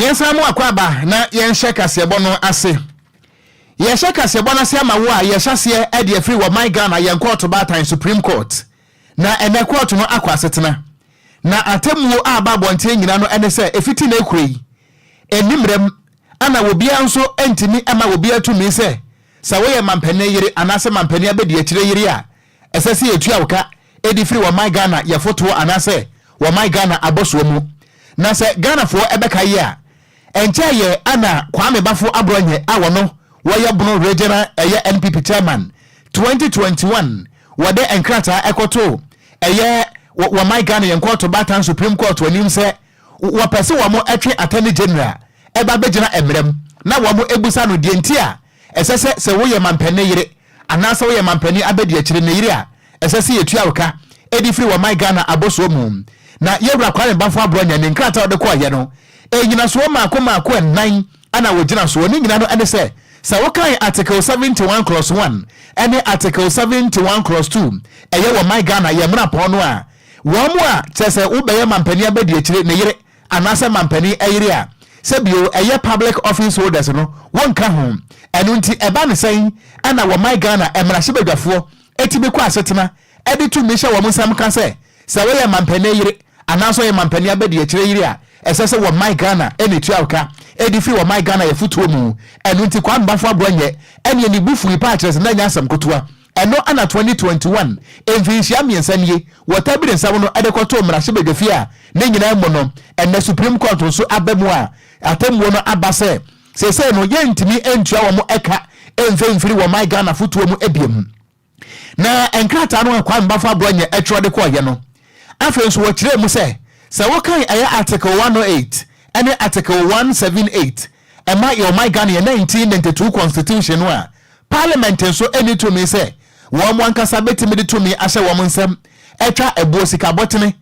Yɛnsan mu akɔ aba na yɛnhyɛ kaseɛbɔ no ase. Yɛhyɛ kaseɛbɔ no ase ama wo a, yɛhyɛ aseɛ de afiri wɔ man Ghana yɛn kɔɔto baatan Supreme Court. Na ɛnɛ kɔɔto no akɔ asetena. Na atemmuo a aba abɔnten nyina no ne sɛ ɛfiti na ɛkura yi, ɛnni mmerɛm ana obiara nso ntumi mma obiara tumi sɛ sɛ woyɛ mampanin yere anaasɛ mampanin abadiakyire yere a ɛsɛ sɛ yɛtua wo ka de firi wɔman Ghana yɛfotoɔ anaasɛ wɔman Ghana abɔsoɔ mu. Na sɛ Ghanafoɔ bɛkae a, ɛnkyɛɛ yɛ ana Kwame Bafo Aborɔnyɛ a wɔno wɔyɛ Bono Regional ɛyɛ NPP Chairman 2021 wɔde nkrataa ɛkɔtoo ɛyɛ wɔman Ghana yɛn kɔɔto baatan Supreme Court anim sɛ wɔpɛ sɛ wɔn twe Attorney General ba bɛgyina mmara mu na wɔn bisa no deɛ nti a ɛsɛ sɛ sɛ woyɛ mampanin yere anaasɛ woyɛ mampanin abadiakyire ne yere a ɛsɛ sɛ yɛtua wo ka de firi wɔman Ghana abɔsoɔ mu. Na Yɛwura Kwame Bafo Aborɔnyɛ ne nkrataa a ɔde kɔeɛ no nnyinasoɔ mmaako mmaako nnan na wɔgyina soɔ. Ne nyina no ne sɛ, sɛ wokan Article 71 clause 1 ne Article 71 clause 2 ɛyɛ wɔman Ghana yɛn mmarapɔn no a, Wɔn a, kyerɛ sɛ wobɛyɛ mampanin abadiakyire ne yere anaasɛ mampanin yere a, sɛ bio ɛyɛ public office holders no, wonka ho. Ɛno nti ɛba no sɛn na wɔman Ghana mmarahyɛbadwafoɔ tumi kɔ asetena de tumi hyɛ wɔn nsam ka sɛ, sɛ woyɛ mampanin yere anaasɛ ɔyɛ mampanin abadiakyire yere a, ɛsɛ sɛ wɔman Ghana na ɛtua wo ka de firi wɔman Ghana yɛfotuo mu. Ɛno nti Kwame Bafo Aborɔnyɛ ɛneɛ ne bo fui paa kyerɛ sɛ na ɛnyɛ asɛm ketewa. Ɛno na 2021, mfinhyia mmiɛnsa nie, wɔ tabiri nsɛm no de kɔtoo mmarahyɛbadwafie a ne nyinaa mu no, ɛnnɛ Supreme Court nso aba mu a atemmuo no aba sɛ seesei no yɛntumi ntua wɔn ka mfa mfiri wɔn man Ghana fotoɔ mu biom. Na nkrataa no a Kwame Bafo Aborɔnyɛ twerɛ de kɔeɛ no, afei nso wɔkyerɛɛ mu sɛ, sɛ wokan ɛyɛ Article 108 ne Article 178 ɛma yɛn ɔman Ghana yɛn 1992 Constitution no a, Parliament nso nni tumi sɛ wɔn ankasa bɛtumi de tumi ahyɛ wɔn nsam atwa ɛboɔ sika bɔtene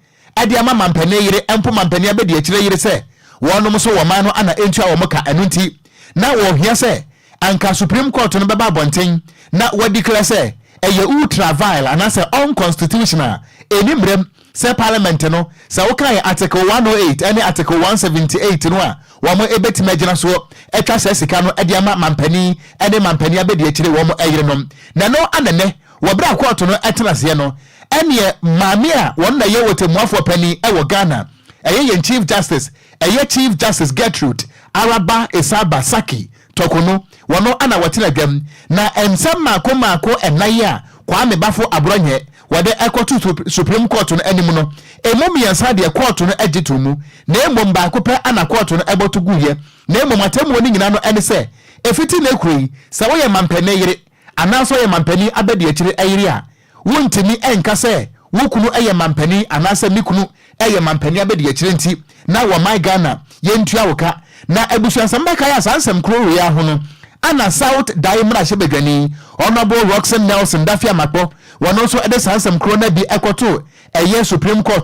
de ama mampanin yere mpo mampanin abɛdiakyire yere sɛ wɔnom nso wɔ man no ana ɛntua wɔn ka. Ɛno nti na wɔhia sɛ anka Supreme Court no bɛba abɔnten na wɔadeclare sɛ ɛyɛ ultra vile anaasɛ unconstitutional, ɛnni mmerɛm sɛ Parliament no, sɛ wokae Article 108 ne Article 178 no a, wɔn bɛtumi agyina soɔ atwa saa sika no de ama mampanin ne mampanin abɛdiakyire wɔn yerenom. Na ɛno ana nnɛ, wɔ berɛ a kɔɔto no tena aseɛ no, ɛneɛ maame a wɔn na ɛyɛ ɔtɛmmuafoɔ panin wɔ Ghana, ɛyɛ yɛn Chief Justice, ɛyɛ Chief Justice Gertrude Araba Esaaba Sackey Torkornoo, wɔno ana wɔtena dwam. Na nsɛm mmaako mmaako nnan a Kwame Bafo Aborɔnyɛ wɔde kɔto Supreme Court no anim no, emu mmiɛnsa deɛ kɔɔto no gye too mu, na mmom baako pɛ na kɔɔto no bɔ to guiɛ. Na mmom atemmuo no nyinaa no ne sɛ, ɛfiti nnɛ kuro yi, sɛ woyɛ mampanin yere anaasɛ woyɛ mampanin abadiakyire yere a, wontumi nka sɛ wo kunu yɛ mampanin anaasɛ me kunu yɛ mampanin abadiakyire nti na wɔman Ghana yɛntua wo ka. Na abusuansɛm bɛkae a saa nsɛm koro wei ara ho no ana South Dayi mmarahyɛbadwani Honourable Rockson Nelson Daffy Amakpɔ wɔno nso de saa nsɛm koro no bi kɔtoo ɛyɛ Supreme Court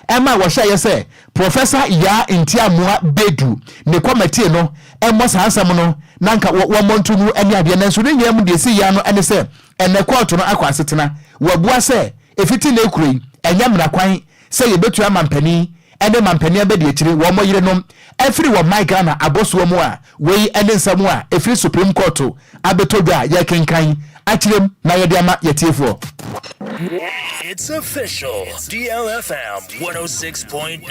ɛma wɔhyɛeɛ sɛ Professor Yaa Ntiamoa Bedu ne kɔmɛtee no mmɔ saa nsɛm no na nka wɔmmɔ nto mu ne adeɛ. Nanso ne nyinaa mu deɛ ɛsii yɛ ara no ne sɛ ɛnnɛ kɔɔto no akɔ asetena. Wɔabua sɛ ɛfiti nnɛ rekuro yi ɛnyɛ mmara kwan sɛ yɛbɛtua mampanin ne mampanin abadiakyire wɔn yerenom afiri wɔn man Ghana abɔsoɔ mu a wei ne nsɛm a ɛfiri Supreme Court abɛtɔ dwa a yɛrekenkan akyerɛ mu na yɛde ama yɛtiefoɔ. It's official, DLFM 106.9.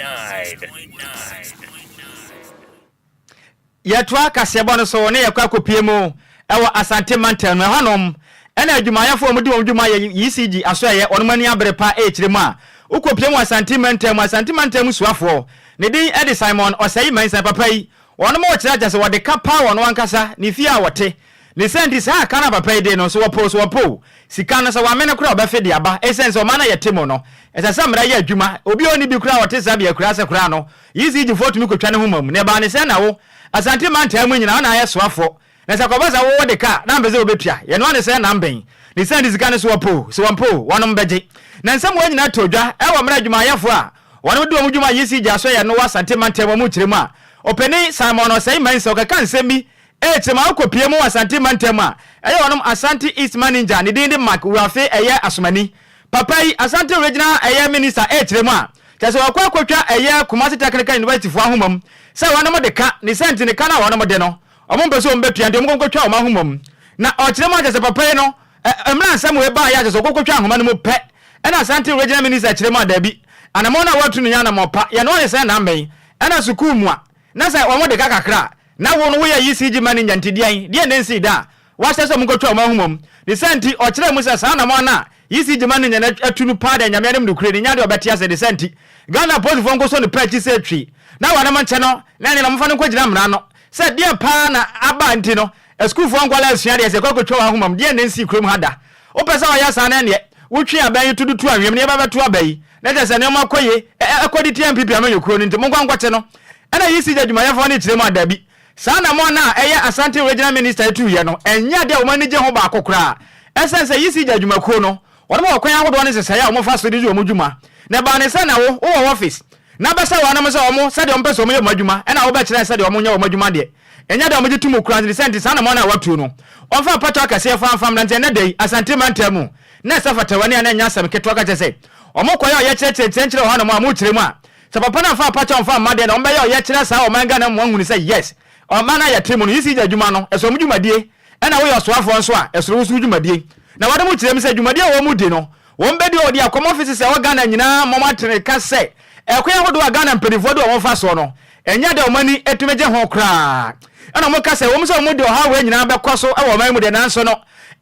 Yɛtoa kaseɛbɔ no so na yɛkɔ akɔpue mu wɔ Asante mantam no. Ɛhɔnom na adwumayɛfoɔ a wɔdi wɔn dwuma yɛ ECG asoɛeɛ, wɔn ani abere pa rekyerɛ mu a wokɔpue mu wɔ Asante mantam mu. Asante mantam mu soafoɔ, ne din de Simon Osei Mensah, papa yi, wɔnom rekyerɛ akyɛ sɛ wɔde ka paa wɔn ankasa ne fie a wɔte. Ne saa nti saa ka no a papa yi de no, so wɔpoo so wɔpoo, sika no sɛ wamene koraa a ɔbɛfe de aba. Ɛsiane sɛ ɔman a yɛte mu no, ɛsɛ sɛ mmara yɛ adwuma. Obi a ɔnni bi koraa a ɔte saa bea akuraase koraa no, ECG foɔ tumi kɔtwa ne ho ma mu. Na ɛbaa ne sɛn na wo, Asante mantam mu nyinaa wo na ayɛ soafoɔ. Na sɛ kɔba sɛ wo wode ka a, na ampɛ sɛ wobɛtua. Yɛnoa ne sɛn na amben. Ne saa nti sika no so wɔpoo, so wɔmpoo, wɔnom bɛgye. Na nsɛm wei nyinaa tɔ dwa wɔ mmerɛ adwumayɛfoɔ a wɔnom de wɔn dwuma ECG asoɛeɛ no wɔ Asante mantam mu kyerɛ mu a, Ɔpanin Simon Osei Mensah ɔkeka nsɛm bi rekyerɛ mu a wokɔpue mu wɔ Asante mantam mu a, ɛyɛ wɔnom Asante East Manager ne din de Mark Wuafe ɛyɛ Asomani. Papa yi, Asante Regional ɛyɛ Minister rekyerɛ mu a, kyerɛ. Kyerɛ sɛ wɔakɔ akɔtwa ɛyɛ Kumasi Technical University foɔ ahoma mu sɛ wɔnom de ka, ne sɛ nti ne ka no a wɔnom de no, wɔn mpɛ sɛ wɔn bɛtua nti wɔn kɔ nkɔtwa wɔn ahoma mu. Na ɔkyerɛ mu a kyerɛ sɛ papa yi no, ɛ, mmerɛ a nsɛm wei baeɛ a kyerɛ sɛ wɔkɔ kɔtwa ahoma no mu pɛ ɛna Asante Regional Minister kyerɛ mu a daabi, anamɔn no a wɔatu no nyɛ anamɔn pa, yɛnoa ne sɛn na mmɛn, ɛna sukuu mu a na sɛ wɔn de ka kakra a, na wo no woyɛ ECG manager nti deɛn, deɛn na ɛnsii da a wɔahyɛ sɛ wɔnkɔtwa wɔn ahoma mu. Ne saa nti, ɔkyerɛɛ mu sɛ saa anammɔn no a ECG manager no atu no paa deɛ Nyame anim nokorɛ ni, nyɛ adeɛ a ɔbɛte aseɛ. Ne saa nti, Ghana apolisifoɔ nkɔsɔ no pɛ akyi sɛ twi na wɔnom nkyɛ no na ɛneɛ na wɔmfa no nkɔgyina mmara ano sɛ deɛn paa na aba nti no asukuufoɔ nkwadaa resua adeɛ sɛ yɛkɔ akɔtwa wɔn ahoma mu, deɛn na ɛnsii kurom ha da? Wopɛ sɛ wɔyɛ saa no ɛneɛ wotwe abɛn yi to de tu anwea mu na yɛba bɛto aba yi na kyerɛ sɛ nneɛma kɔ yie ɛkɔ de tia NPP amanyɔkuo no nti monkɔ nkɔkye no. Ɛna ECG adwumayɛfoɔ no kyerɛ mu a dabi. Saa anammɔn no a ɛyɛ Asante Regional Minister tuiɛ no, ɛnyɛ adeɛ a wɔn ani gye ho baako koraa. Ɛsiane sɛ ECG adwumakuo no, wɔn wɔ kwan ahodoɔ ne nhyehyɛeɛ a wɔfa so de di wɔn dwuma. Na ɛbaa ne sɛ na wo, wowɔ office, na bɛsɛ wɔnom sɛ wɔn, sɛdeɛ wɔpɛ sɛ wɔyɛ wɔn adwuma, ɛna wobɛkyerɛ sɛdeɛ wɔnyɛ wɔn adwuma deɛ, ɛnyɛ adeɛ a wɔgye to mu koraa. Nti sɛ nti saa anammɔn no a wɔatuo no, wɔmfa mpataw akɛseɛ fa mfa mmra. Nti ɛnnɛ da yi, Asante mantam mu, na ɛsɛ fata w'ani a na ɛnyɛ asɛm ketewa ka kyerɛ sɛ, wɔkɔyɛ ɔyɛkyerɛ kyerɛkyerɛ wɔ hanom a, mokyerɛ mu a, Sɛ papa no amfa apakyɛw amfa amma deɛ na wɔbɛyɛ ɔyɛkyerɛ saa ɔman Ghana mu wɔahunu sɛ yes ɔman a yɛte mu no ECG adwuma no ɛsɔ wɔn dwumadie ɛna woyɛ ɔsoafoɔ nso a ɛsoro wo so wo dwumadie na wɔde mo kyerɛ mu sɛ dwumadie a wɔn di no wɔn bɛdi wɔ de akɔm offices a ɛwɔ Ghana nyinaa ma wɔn atene ka sɛ ɛkwan ahodoɔ a Ghana mpanimfoɔ de wɔn fa soɔ no ɛnyɛ adeɛ a wɔn ani tumi gye ho koraa ɛna wɔn ka sɛ wɔn sɛ wɔn de ɔhaw wei nyinaa bɛkɔ so wɔ ɔman mu deɛ nanso no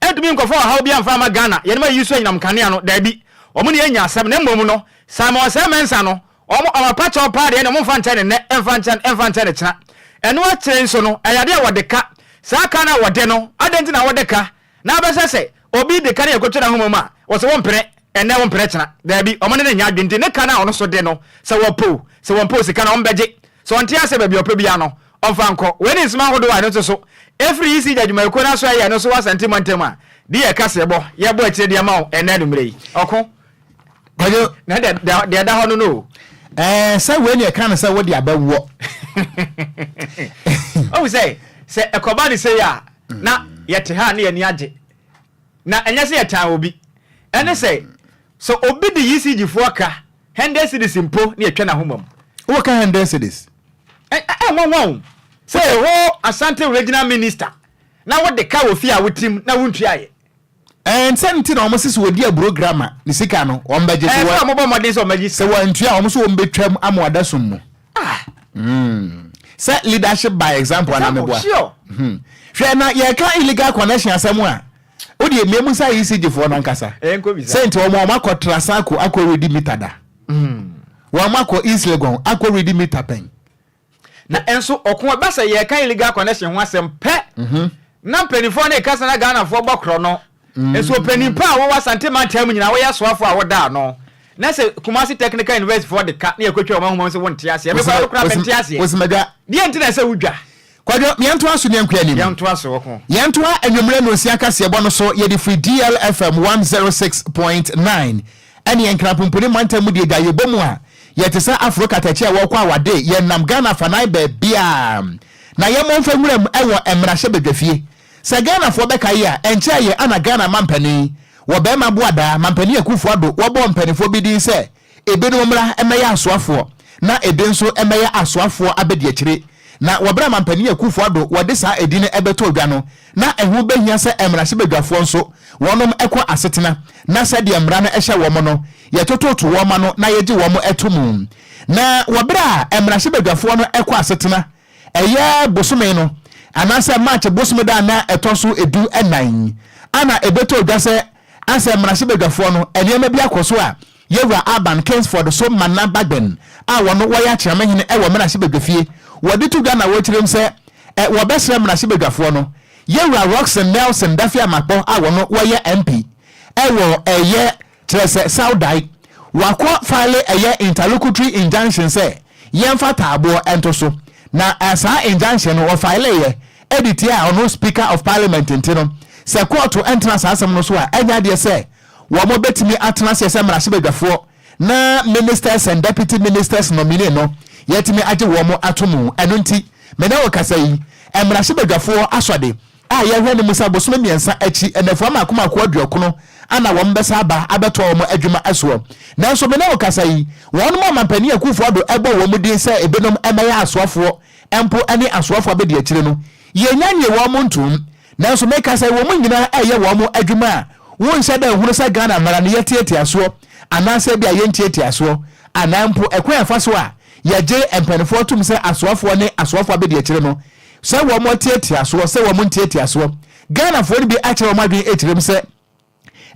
ɛntumi nkɔfa ɔhaw bi amfa ama Ghana yɛn ma yi so anyinam kanea no daabi wɔn ne yɛnya asɛm na mmom no Simon Osei Mensah no, wɔn wɔn apakyɛw paa deɛ ɛnna wɔmfa nkyɛ no nnɛ, mfa nkyɛ no, mfa nkyɛ no kyena. Ɛno akyire nso no, ɛyɛ adeɛ a wɔde ka. Saa ka no a wɔde no, adɛn nti na wɔde ka? Na abɛsɛ sɛ obi de ka no yɛkɔtwa n'ahoma mu a, wɔsɛ wompene ɛnnɛ, wompene kyena. Daabi, wɔn ne no nyɛ adwene nti ne ka no a ɔno nso de no, sɛ wɔpɛ o, sɛ wɔmpɛ o, sika no wɔbɛgye. Sɛ ɔnte aseɛ baabi a ɔpɛ biara no, ɔmfa nkɔ. Wei ne nsɛm ahodoɔ a ɛno nso so ɛfiri ECG adwumayɛkuo no asoɛeɛ a ɛno nso wɔ Asante mantam a de yɛ kaseɛbɔ yɛbɔ akyire de ama wo ɛnnɛ anwummerɛ yi. Ɔko. Kwadwo. Na deɛ deɛ ɛda hɔ no no o. Ɛɛ sɛ wei ne ɛka no sɛ wode abɛwoɔ. Ɔhu sɛ sɛ ɛkɔba ne sei a na yɛte ha ne yɛni agye na ɛnyɛ sɛ yɛtan obi ɛne sɛ sɛ obi de ECG foɔ ka hundred cedis mpo ne yɛtwa n'ahoma mu. Woka hundred cedis? Ɛnwanwa o sɛ ɛhɔ Asante regional minister na wode ka wɔ fie a wotim na wontuaeɛ. Ɛɛ nsɛ nti na wɔn se sɛ wɔdi aburo grama ne sika no wɔn bɛgye. Ɛɛ sɛ wɔn bɔ mmɔden sɛ wɔn bɛgye sika. Sɛ wɔantua a wɔn so wɔn bɛtwam ama wɔada sum mu. Ah. Mm. Sɛ leadership by example anaa meboa. Sure. Hmm. Hwɛ na yɛka illegal connection asɛm a o deɛ mmea mu sɛ ECG foɔ no ankasa. Sɛ nti wɔn wɔn akɔ Trasaco akɔ redi meter da. Wɔn akɔ East Legon akɔ redi meter pɛn. Na nso ɔko ɛba sɛ yɛreka illegal connection ho asɛm pɛ na mpanimfoɔ no rekasa na Ghanafoɔ bɔ korɔ no. Nso ɔpanin pa a wowɔ Asante mantam mu nyinaa woyɛ asoafoɔ a woda ano na sɛ Kumasi Technical University foɔ de ka na yɛkɔtwa wɔn ahoma mu sɛ wonte aseɛ. Me koraa koraa mente aseɛ. Osimagya. Deɛ nti na ɛsɛ wodwa. Kwadwo, yɛntoa so ne yɛnkɔ anim. Yɛntoa so, ɔko. Yɛntoa anwummerɛ nnɔnsia kaseɛbɔ no so, yɛde firi DLFM 106.9 ɛne yɛn Nkrapomponi mantam mu deɛ gya yɛbɔ mu a, yɛte sɛ afro katakyi a wɔrekɔ awade, yɛnam Ghana afanan baabiara na yɛmmɔ mfa nwuram wɔ mmarahyɛbadwafie. Sɛ Ghanafoɔ bɛkae a, ɛnkyɛeɛ ana Ghana mampanin wɔ barima Boadaa, Mampanin Akuffo Addo, wɔbɔɔ mpaninfoɔ bi din sɛ Ebinom mmra mmɛyɛ asoafoɔ na ebi nso mmɛyɛ asoafoɔ abadiakyire. Na wɔ berɛ a Mampanin Akuffo Addo wɔde saa edin no bɛtɔɔ dwa no, na ɛho bɛhia sɛ mmarahyɛbadwafoɔ nso wɔnom kɔ asetena na sɛdeɛ mmara no hyɛ wɔn no, yɛtototo wɔn ano na yɛgye wɔn to mu. Na wɔ berɛ a mmarahyɛbadwafoɔ no kɔ asetena, ɛyɛ bosome no anaasɛ March bosome da a na ɛtɔ so du-nnan a na ɛbɛtɔɔ dwa sɛ asɛ mmarahyɛbadwafoɔ no nneɛma bi akɔ so a Yɛwura Alban Kingsford so Manna Bagben a wɔno wɔyɛ Akyeamehene wɔ mmarahyɛbadwafie wɔde to dwa na wɔkyerɛm sɛ ɛ wɔbɛsrɛ mmarahyɛbadwafoɔ no Yɛwura Rockson Nelson Dafeamakpɔ a wɔno wɔyɛ MP wɔ ɛyɛ Kyerɛ sɛ Saudai wakɔ file ɛyɛ interlocutory injunction sɛ yɛnfa taaboɔ nto so. Na saa injunction no wɔfileeɛ de tiaa ɔno Speaker of Parliament nti no sɛ kɔɔto ntena saa asɛm no so a ɛnyɛ adeɛ sɛ wɔn bɛtumi atena aseɛ sɛ mmarahyɛbadwafoɔ na Ministers and Deputy Ministers nominee no yɛatumi agye wɔn ato mu. Ɛno nti me ne wo kasa yi mmarahyɛbadwafoɔ asɔde. a yɛhwɛ no mu sɛ bosome 3 akyi nnafua mmaako mmaako 90 ana wɔn bɛsa aba abɛtoa wɔn adwuma soɔ. Nanso me ne wo kasa yi, wɔnom a Mampanin Akuffo Addo bɔ wɔn din sɛ ebinom mmɛyɛ asoafoɔ mpo ne asoafoɔ abɛdiakyire no, yɛnnya nnyee wɔn ntoom. Nanso meka sɛ wɔn nyinaa reyɛ wɔn adwuma a wonhyɛ da nhunu sɛ Ghana mmara no yɛtiatia soɔ anaasɛ ebia yɛntiatia soɔ anaa mpo ɛkwan a ɛfa so a yɛgye mpaninfoɔ tom sɛ asoafoɔ ne asoafoɔ abɛdiakyire no sɛ wɔn atiatia soɔ sɛ wɔn ntiatia soɔ. Ghanafoɔ no bi akyerɛ wɔn adwene kyerɛm sɛ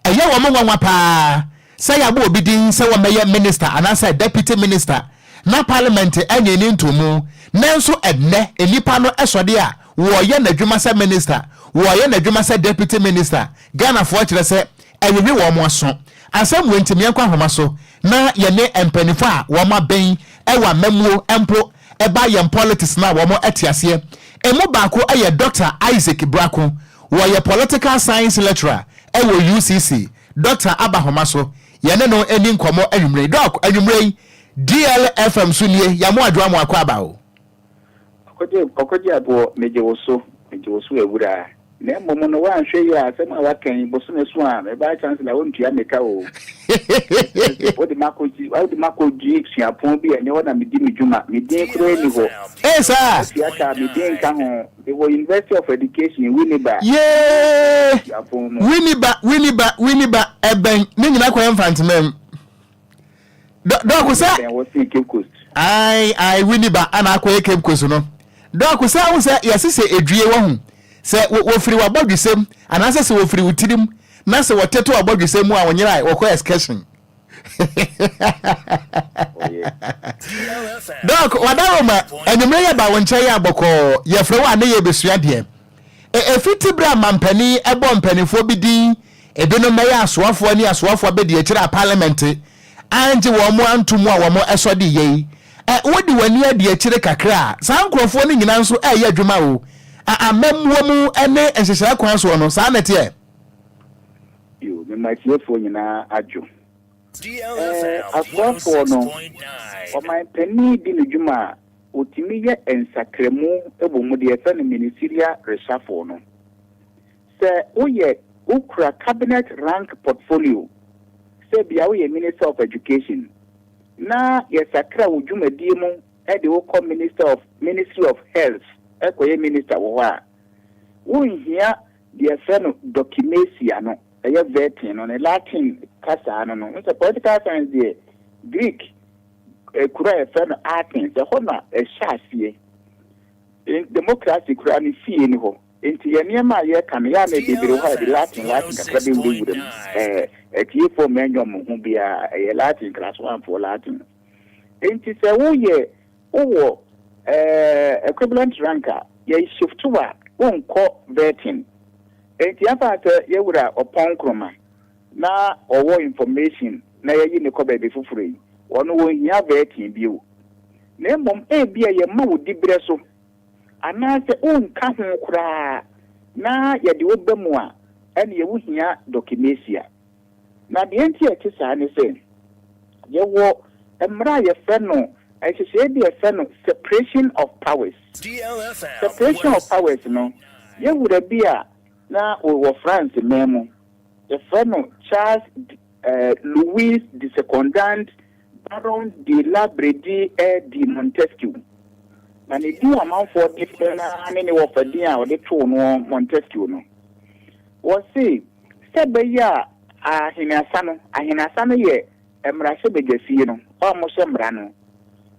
Ɛyɛ wɔn nwanwa paa sɛ yɛabɔ obi din sɛ wɔmmɛyɛ minista anaasɛ deputy minister na parliament nnye no ntomu, nanso ɛnnɛ nnipa no sɔ de a wɔreyɛ n'adwuma sɛ minister, wɔreyɛ n'adwuma sɛ deputy minister. Ghanafoɔ kyerɛ sɛ ɛwewe wɔn aso. Asɛm wei nti meɛnkɔ ahoma so na yɛne mpaninfoɔ a wɔn aben wɔ amammuo mpo ɛba yɛn politics no a wɔn te aseɛ. Ɛmu baako yɛ Doctor Isaac Brako. Wɔyɛ Political Science Lecturer wɔ UCC. Dɔkta aba homa so, yɛne no nni nkɔmmɔ anwummere yi. Dɔk, anwummere yi, DLFM so nie, Yamu Adwoa Amoako aba o. Ɔkɔgye ɔkɔgye aboɔ, megye wo so, megye wo so awuraa. Na mmom no woanhwɛ yie a asɛm a woaka yi bosome so a me vice chancellor wontua me ka o. Wode makɔgye wode makɔgye suapɔn bi a ɛnyɛ hɔ na medi me dwuma, me din koraa nni hɔ. Ee saa? Woatua ka a me din nka ho. Mewɔ University of Education, Winneba, Yee! suapɔn mu. Winneba, Winneba, Winneba, ɛbɛn, ne nyinaa kɔyɛ Mfantemam. Dɔ, dɔɔko sɛ. Ɛbɛn wɔ sen Cape Coast. Ae, ae, Winneba ana akɔyɛ Cape Coast no. Dɔɔko sɛ ahu sɛ yɛse sɛ edwie wahu, sɛ wɔ, wɔfiri w'abɔdwesɛm anaasɛ sɛ wɔfiri wo tirim na sɛ wɔtete w'abɔdwesɛm mu a wɔnyerae, wɔkɔ excursion. Dɔk, wadaroma, anwummerɛ yɛ ba wo nkyɛn yɛ abɔkɔɔ, yɛfrɛ wo a ne yɛbɛsua deɛ. Ɛfiti berɛ a mampanin bɔ mpanimfoɔ bi din, ebinom bɛyɛ asoafoɔ ne asoafoɔ abɛdi akyire a parliament angye wɔn mo anto mu a wɔn ɛsɔ de yɛ yi. Wode w'ani adi akyire kakra a, saa nkurɔfoɔ no nyinaa nso ɛreyɛ adwuma o. Amammuo mu ne nhyehyɛe kwan soɔ no, saa na ɛteɛ. Yo, mema atiefoɔ nyinaa adwo. Ɛɛ, asoafoɔ no, ɔman panin di ne dwuma a, ɔtumi yɛ nsakramu wɔ mu, deɛ yɛfrɛ no ministerial reshuffle no. Sɛ woyɛ, wokura cabinet rank portfolio, sɛ bia woyɛ Minister of Education, na yɛsakra wo dwumadie mu de wo kɔ Minister of, Ministry of Health kɔyɛ Minister wɔ hɔ a, wonhia Deɛ yɛfrɛ no dokimasia no, ɛyɛ vetting no, ne Latin kasaa no no. Wohu sɛ political science deɛ, Greek kuro a yɛfrɛ no Athens, ɛhɔ na ɛhyɛ aseɛ. Democracy koraa ne fie ne hɔ. Nti yɛn nneɛma a yɛka no, yɛ a na bebree wɔ hɔ a yɛde Latin Latin kakra bɛwurawura mu. Ɛɛ, atiefoɔ mma ɛnyɛ wɔn ho biara, ɛyɛ Latin, class one foɔ Latin. Nti sɛ woyɛ Wowɔ eh, equivalent rank a, yɛ shift wo a, wonkɔ vetting. Enti yɛmfa no sɛ yɛwura Ɔpɔn Nkrumah na ɔwɔ information na yɛayi no kɔ baabi foforɔ yi, ɔno ɔnhia vetting bio. Na mmom ebia yɛma wo diberɛ so anaasɛ wonka ho koraa na yɛde wo ba mu a, ɛnneɛ wohia dokimesia. Na deɛ nti a ɛte saa ne sɛ, yɛwɔ mmara a yɛfrɛ no, nhyehyɛeɛ bi a yɛfrɛ no separation of powers. Separation of powers no, yɛn wura bi a na ɔwɔ France man mu, yɛfrɛ no Charles Louis de Secondat Baron de La Brédy et de Montesquiou. Na ne din a amanfoɔ de frɛ no ara ne ne wɔfa din a ɔde too noɔ Montesquieu no. Wɔse sɛ ɛbɛyɛ a Aheneasa no, Aheneasa no yɛ mmarahyɛbadwafie no a wɔhyɛ mmara no,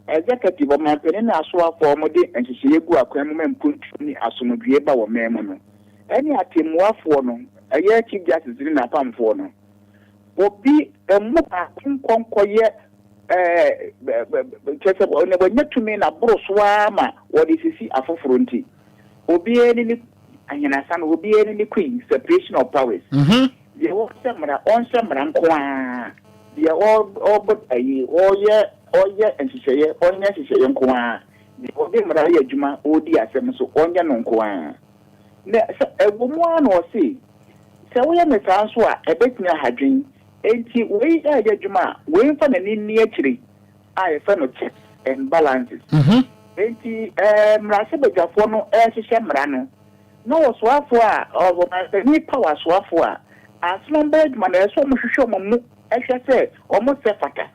Executive, ɔmanpanin ne asoafoɔ a wɔde nhyehyɛeɛ gu akwan mu ma mpuntuo ne asomdwoeɛ ba wɔ man mu no, ɛne atɛmmuafoɔ no, ɛyɛ Chief Justice ne n'apamfoɔ no. Obi mmu baako nkɔ nkɔyɛ ɛɛ kyerɛ sɛ wɔanya tumi na boro so ara ma wɔde sisi afoforɔ nti. Obiara ne ne ahenasa no, obiara ne ne queen, separation of powers. Deɛ ɔhyɛ mmara, ɔnhyɛ mmara nko ara. Deɛ ɔbɔ ayi, ɔyɛ ɔyɛ nhyehyɛeɛ, ɔnyɛ nhyehyɛeɛ nko ara. Deɛ ɔde mmara yɛ adwuma, ɔredi asɛm nso, ɔnyɛ no nko ara. Na sɛ ɛwɔ mu ara na ɔse, sɛ woyɛ no saa nso a, ɛbɛtumi aha adwene. Enti wei reyɛ adwuma a, wei mfa n'ani nni akyire. A yɛfrɛ no checks and balances. Enti mmarahyɛbadwafoɔ no rehyehyɛ mmara no. Na ɔsoafoɔ a, ɔmanpanin paw asoafoɔ a, ansa na wɔbɛyɛ adwuma no, ɛsɛ sɛ wɔhwehwɛ wɔn mu hwɛ sɛ wɔsɛ fata.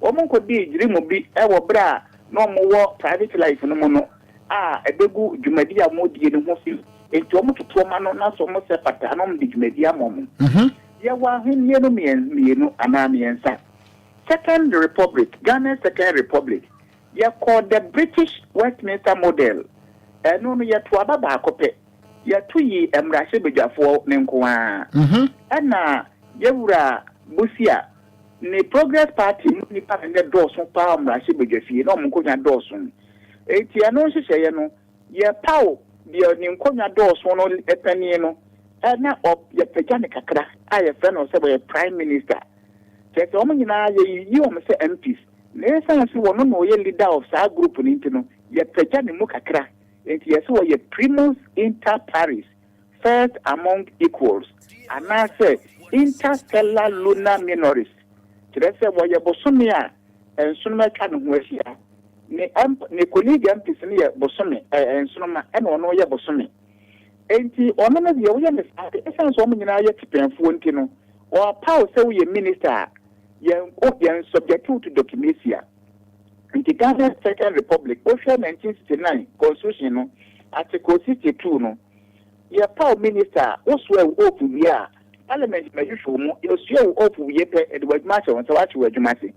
Wɔnkɔdii gyirimu bi wɔ berɛ a na wɔwɔ private life no mu no a ɛbɛgu dwumadi a wɔredie no ho fi. Enti wɔtoto wɔn ano na sɛ wɔsɛ fata a na wɔde dwumadi ama wɔn. Yɛwɔ ahennie no mmienu anaa mmiɛnsa. Second Republic, Ghana's Second Republic, Yɛkɔɔ the British Westminster Model, ɛno no yɛtoo aba baako pɛ, yɛto yii mmarahyɛbadwafoɔ no nko ara. Ɛna yɛwura Busia ne Progress Party mu nnipa na na ɛdɔɔso pa ara wɔ mmarahyɛbadwafie, na wɔn nkonnwa dɔɔso. Enti ɛno nhyehyɛeɛ no, yɛpaw deɛ ne nkonnwa dɔɔso no panin no, na yɛpagya no kakra a yɛfrɛ no sɛ ɔyɛ Prime Minister. Kyerɛ sɛ wɔn nyinaa yɛyiyi wɔn sɛ MPs. Na esiane sɛ ɔno na ɔyɛ leader of saa group no nti no, yɛpagya ne mu kakra. Enti yɛse ɔyɛ primus inter pares, first among equals, anaasɛ inter stella luna minoris, kyerɛ sɛ wɔyɛ bosome a nsoromma atwa ne ho ahyia. Ne MP, ne colleague MPs no yɛ bosome, ɛɛ, nsoromma, ɛna ɔno yɛ bosome. Enti ɔno no deɛ woyɛ no saa de, esiane sɛ wɔn nyinaa yɛ tipɛnfoɔ nti no, wɔapaw sɛ woyɛ minister a, Yɛn o yɛn subject wo to documesia. Nti Ghana second republic wohwɛ 1969 constitution no article 62 no yɛ paw minister a wo soɛ wo oath wie a parliament ma hwehwɛ wo mu yɛ soɛ wo oath wie pɛ yɛde w'adwuma ahyɛ wo nsa w'ahye w'adwuma ase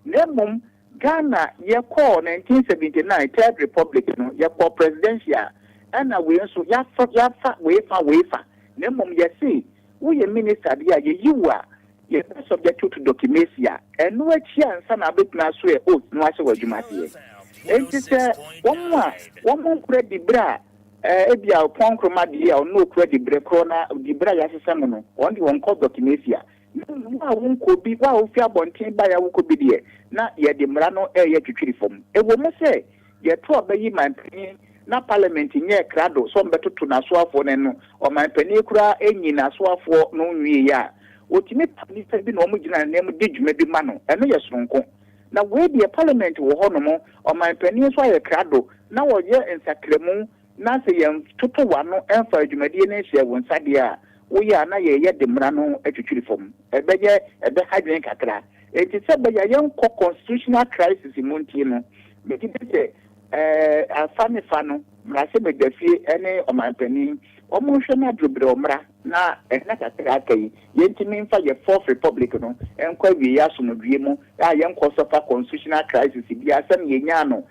na mmom Ghana yɛ kɔɔ 1979 third republic no yɛ kɔɔ presidential ɛna wei nso yafa yafa wei fa wei fa na mmom yɛse woyɛ minister deɛ a yɛyi wo a Yɛbɛ subject wo to documesia, ɛno akyi ansa na wobɛtumi asoɛ oath na wahyɛ w'adwuma aseɛ. Enti sɛ wɔn a wɔn nkura diberɛ a ebia Ɔpɔn Nkrumah deɛ a ɔno ɔkura diberɛ korɔ na diberɛ a yɛahyehyɛ mo no, wɔn deɛ wɔnkɔ documesia. Na mmom wo a wonkɔ bi, wo a wofi abɔnten baeɛ a wokɔ bi deɛ, na yɛde mmara no reyɛ twitwiri fam. Ɛwɔ mu sɛ Yɛto aba yi manpanin na parliament nyɛɛ krado sɛ ɔmbɛtoto n'asoafoɔ no ɛno ɔmanpanin koraa nyi n'asoafoɔ no nwieɛ a, ɔtumi paw nnipa bi na wɔn gyina n'ananmu di dwuma bi ma no, ɛno yɛ soronko. Na wei deɛ parliament wɔ hɔ nom, ɔmanpanin nso ayɛ krado na ɔyɛ nsakramu na sɛ yɛntoto w'ano mfa dwumadie no nhyɛɛ wo nsa deɛ a, woyɛ a na yɛyɛ de mmara no atwitwiri fam. Ɛbɛyɛ, ɛbɛha dwene kakra. Enti sɛ ɛbɛyɛ a yɛnkɔ constitutional crisis mu nti no, megye di sɛ ɛɛ afa ne fa no, mmarahyɛbadwafie ne ɔmanpanin, wɔnhwɛ na adorobrɛw mmra na nna kakra a aka yi, yɛntumi mfa yɛn Fourth Republic no nkɔ awieeɛ asomdwoeɛ mu a yɛnkɔ suffer constitutional crisis biara sɛdeɛ yɛnyaa no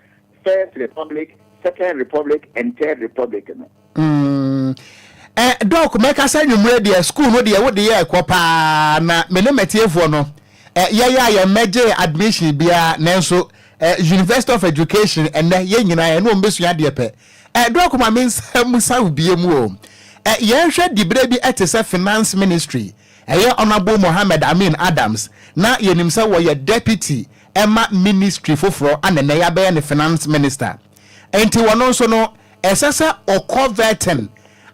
First Republic, Second Republic and Third Republic no. Mm. Eh, Doc, mɛka sɛ nwummerɛ deɛ school no deɛ wode yɛ ɛkɔ paa na me ne matiefoɔ no eh, yɛyɛ a yɛmmɛgye admission biara nanso eh, University of Education ɛnɛ yɛn nyinaa ɛne wɔn bɛsua adeɛ pɛ. Eh, Doc ma me nsa musa wo bie mu o. Eh, yɛnhwɛ diberɛ bi ɛte sɛ Finance Ministry ɛyɛ Honourable Mohammed Amin Adams na yɛnim sɛ wɔyɛ deputy ɛma ministry foforɔ ana ɛnɛ yɛabɛyɛ no Finance Minister. Enti wɔno nso no Ɛsɛ sɛ ɔkɔ vetting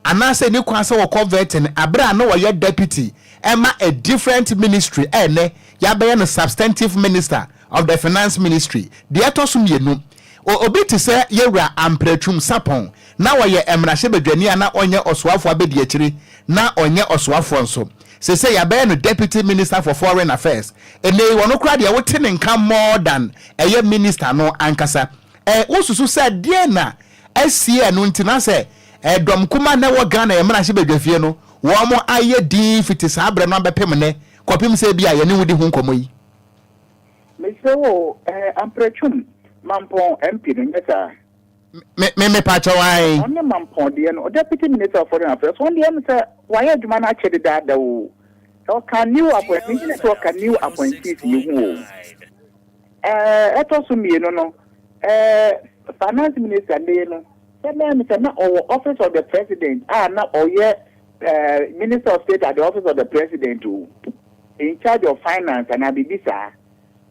anaasɛ ɛni kwan sɛ ɔkɔ vetting abere a na ɔyɛ deputy ɛma a different ministry a ɛnɛ yɛabɛyɛ no substantive minister of the finance ministry. Deɛ ɛtɔ so mmienu, obi te sɛ Yɛwura Amprɛtwum Sarpong, na ɔyɛ mmarahyɛbadwani a na ɔnyɛ ɔsoafoɔ abɛdiakyire, na ɔnyɛ ɔsoafoɔ nso. Seesei yɛabɛyɛ no deputy minister for foreign affairs. Ɛnnɛ yi ɔno koraa deɛ wote ne nka more than ɛyɛ minister no ankasa. Ɛ, wosusu sɛ deɛn na asie ɛno nti na sɛ ɛ, dɔm kuma na ɛwɔ Ghana yɛn mmarahyɛbadwafie no, wɔn ayɛ dinn fiti saa berɛ no abɛpem nnɛ, kɔpem sɛ ebia yɛne wo di ho nkɔmmɔ yi? Mesrɛ wo o, ɛ, Amprɛtwum, Mampɔn MP no, nyɛ saa? Me, me, mepakyɛw, ae. Ɔne Mampɔn deɛ no, Deputy Minister of Foreign Affairs, ɔno deɛ ɛm sɛ wayɛ adwuma no akyɛ dedaada o. Ɔka new appoint, megye di sɛ ɔka new appointees yi ho o. Ɛɛ ɛtɔ so mmienu no, ɛɛ finance minister nnɛ yi no, sɛ bɛyɛ me sɛ na ɔwɔ office of the president a na ɔyɛ ɛɛ minister of state at the office of the president o, in charge of finance anaa biribi saa.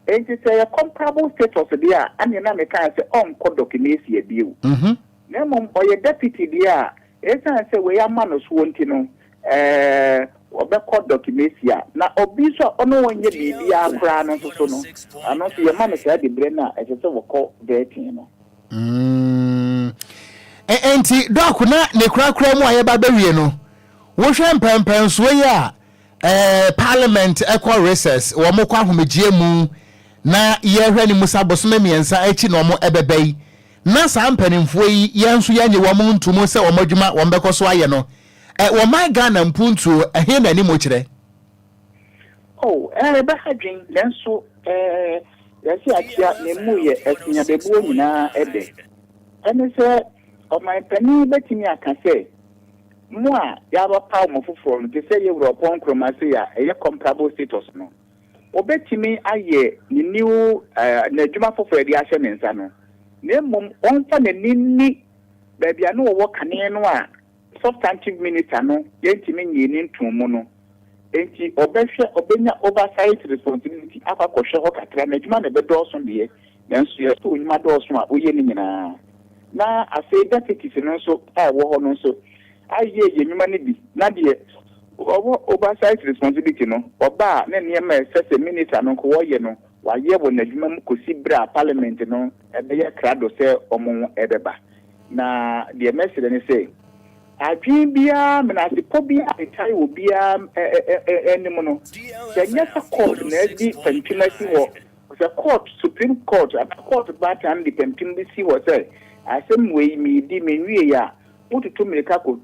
Enti sɛ ɛyɛ comparable status deɛ a, ɛnneɛ na mekaa sɛ ɔnkɔ Dokinesia bio. Na mmom ɔyɛ deputy deɛ a, Esiane sɛ wei ama no soɔ nti no, ɛɛ, ɔbɛkɔ Dɔkimesia. Na obi nso a ɔne wɔn nyɛ biribiara koraa no nso so no, ɛno nso yɛma no saa diberɛ no a ɛsɛ sɛ wɔkɔ vetting no. Mm. Enti Doc na ne korakora mu a yɛba bɛwie no, wohwɛ mpɛnpɛnsoɔ yi a eh, parliament ɛkɔ recess, wɔn kɔ ahomegyeɛ mu, na yɛhwɛ ne mu sa bosome 3 akyi na wɔn ɛbɛba yi, na saa mpanimfoɔ yi yɛn nso yɛnye wɔn nto mu sɛ wɔn adwuma wɔn bɛkɔ so ayɛ no, eh, wɔn man Ghana mpuntuo, ɛhe na anim kyerɛ? Oh, eh, ɛbɛha dwen, nanso eh, yɛse akyea na emu yɛ asinyabɛbuo nyinaa ɛdɛ. Ɛne sɛ ɔman panin bɛtumi aka sɛ, mo a yɛabɛpaw mo foforɔ no, te sɛ yɛwura Ɔpɔn Nkrumah sei a ɛyɛ comparable status no, obɛtumi ayɛ ne new n'adwuma foforɔ a yɛde ahyɛ ne nsa no, na mmom ɔmfa n'ani nni baabi a ne wɔwɔ kane no a substantive minister no yɛntumi nyee ne ntom mu no. Enti ɔbɛhwɛ, ɔbɛnya oversight responsibility akɔ akɔhwɛ hɔ kakra. N'adwuma na ɛbɛdɔɔso deɛ, nanso yɛsɛ onyuma dɔɔso a woyɛ ne nyinaa. Na afei deputies no nso a ɛwɔ hɔ no nso ayɛ yɛ nnwuma no bi, na deɛ ɔwɔ oversight responsibility no, ɔba a ne nneɛma a ɛsɛ sɛ minister no nko wɔyɛ no, wayɛ wɔ n'adwuma mu kɔsi berɛ a parliament no ɛbɛyɛ krado sɛ ɔmo ɛbɛba. Na deɛ mɛsrɛ ne sɛ, adwene biara, menasepɔ biara ɛtae wɔ biara anim no, sɛ nyɛ sɛ court na adi pampim asi hɔ, sɛ court, Supreme Court anaa court baatan de pampim bi si hɔ sɛ asɛm wei meedi menwie a, wotutu mmirika kɔ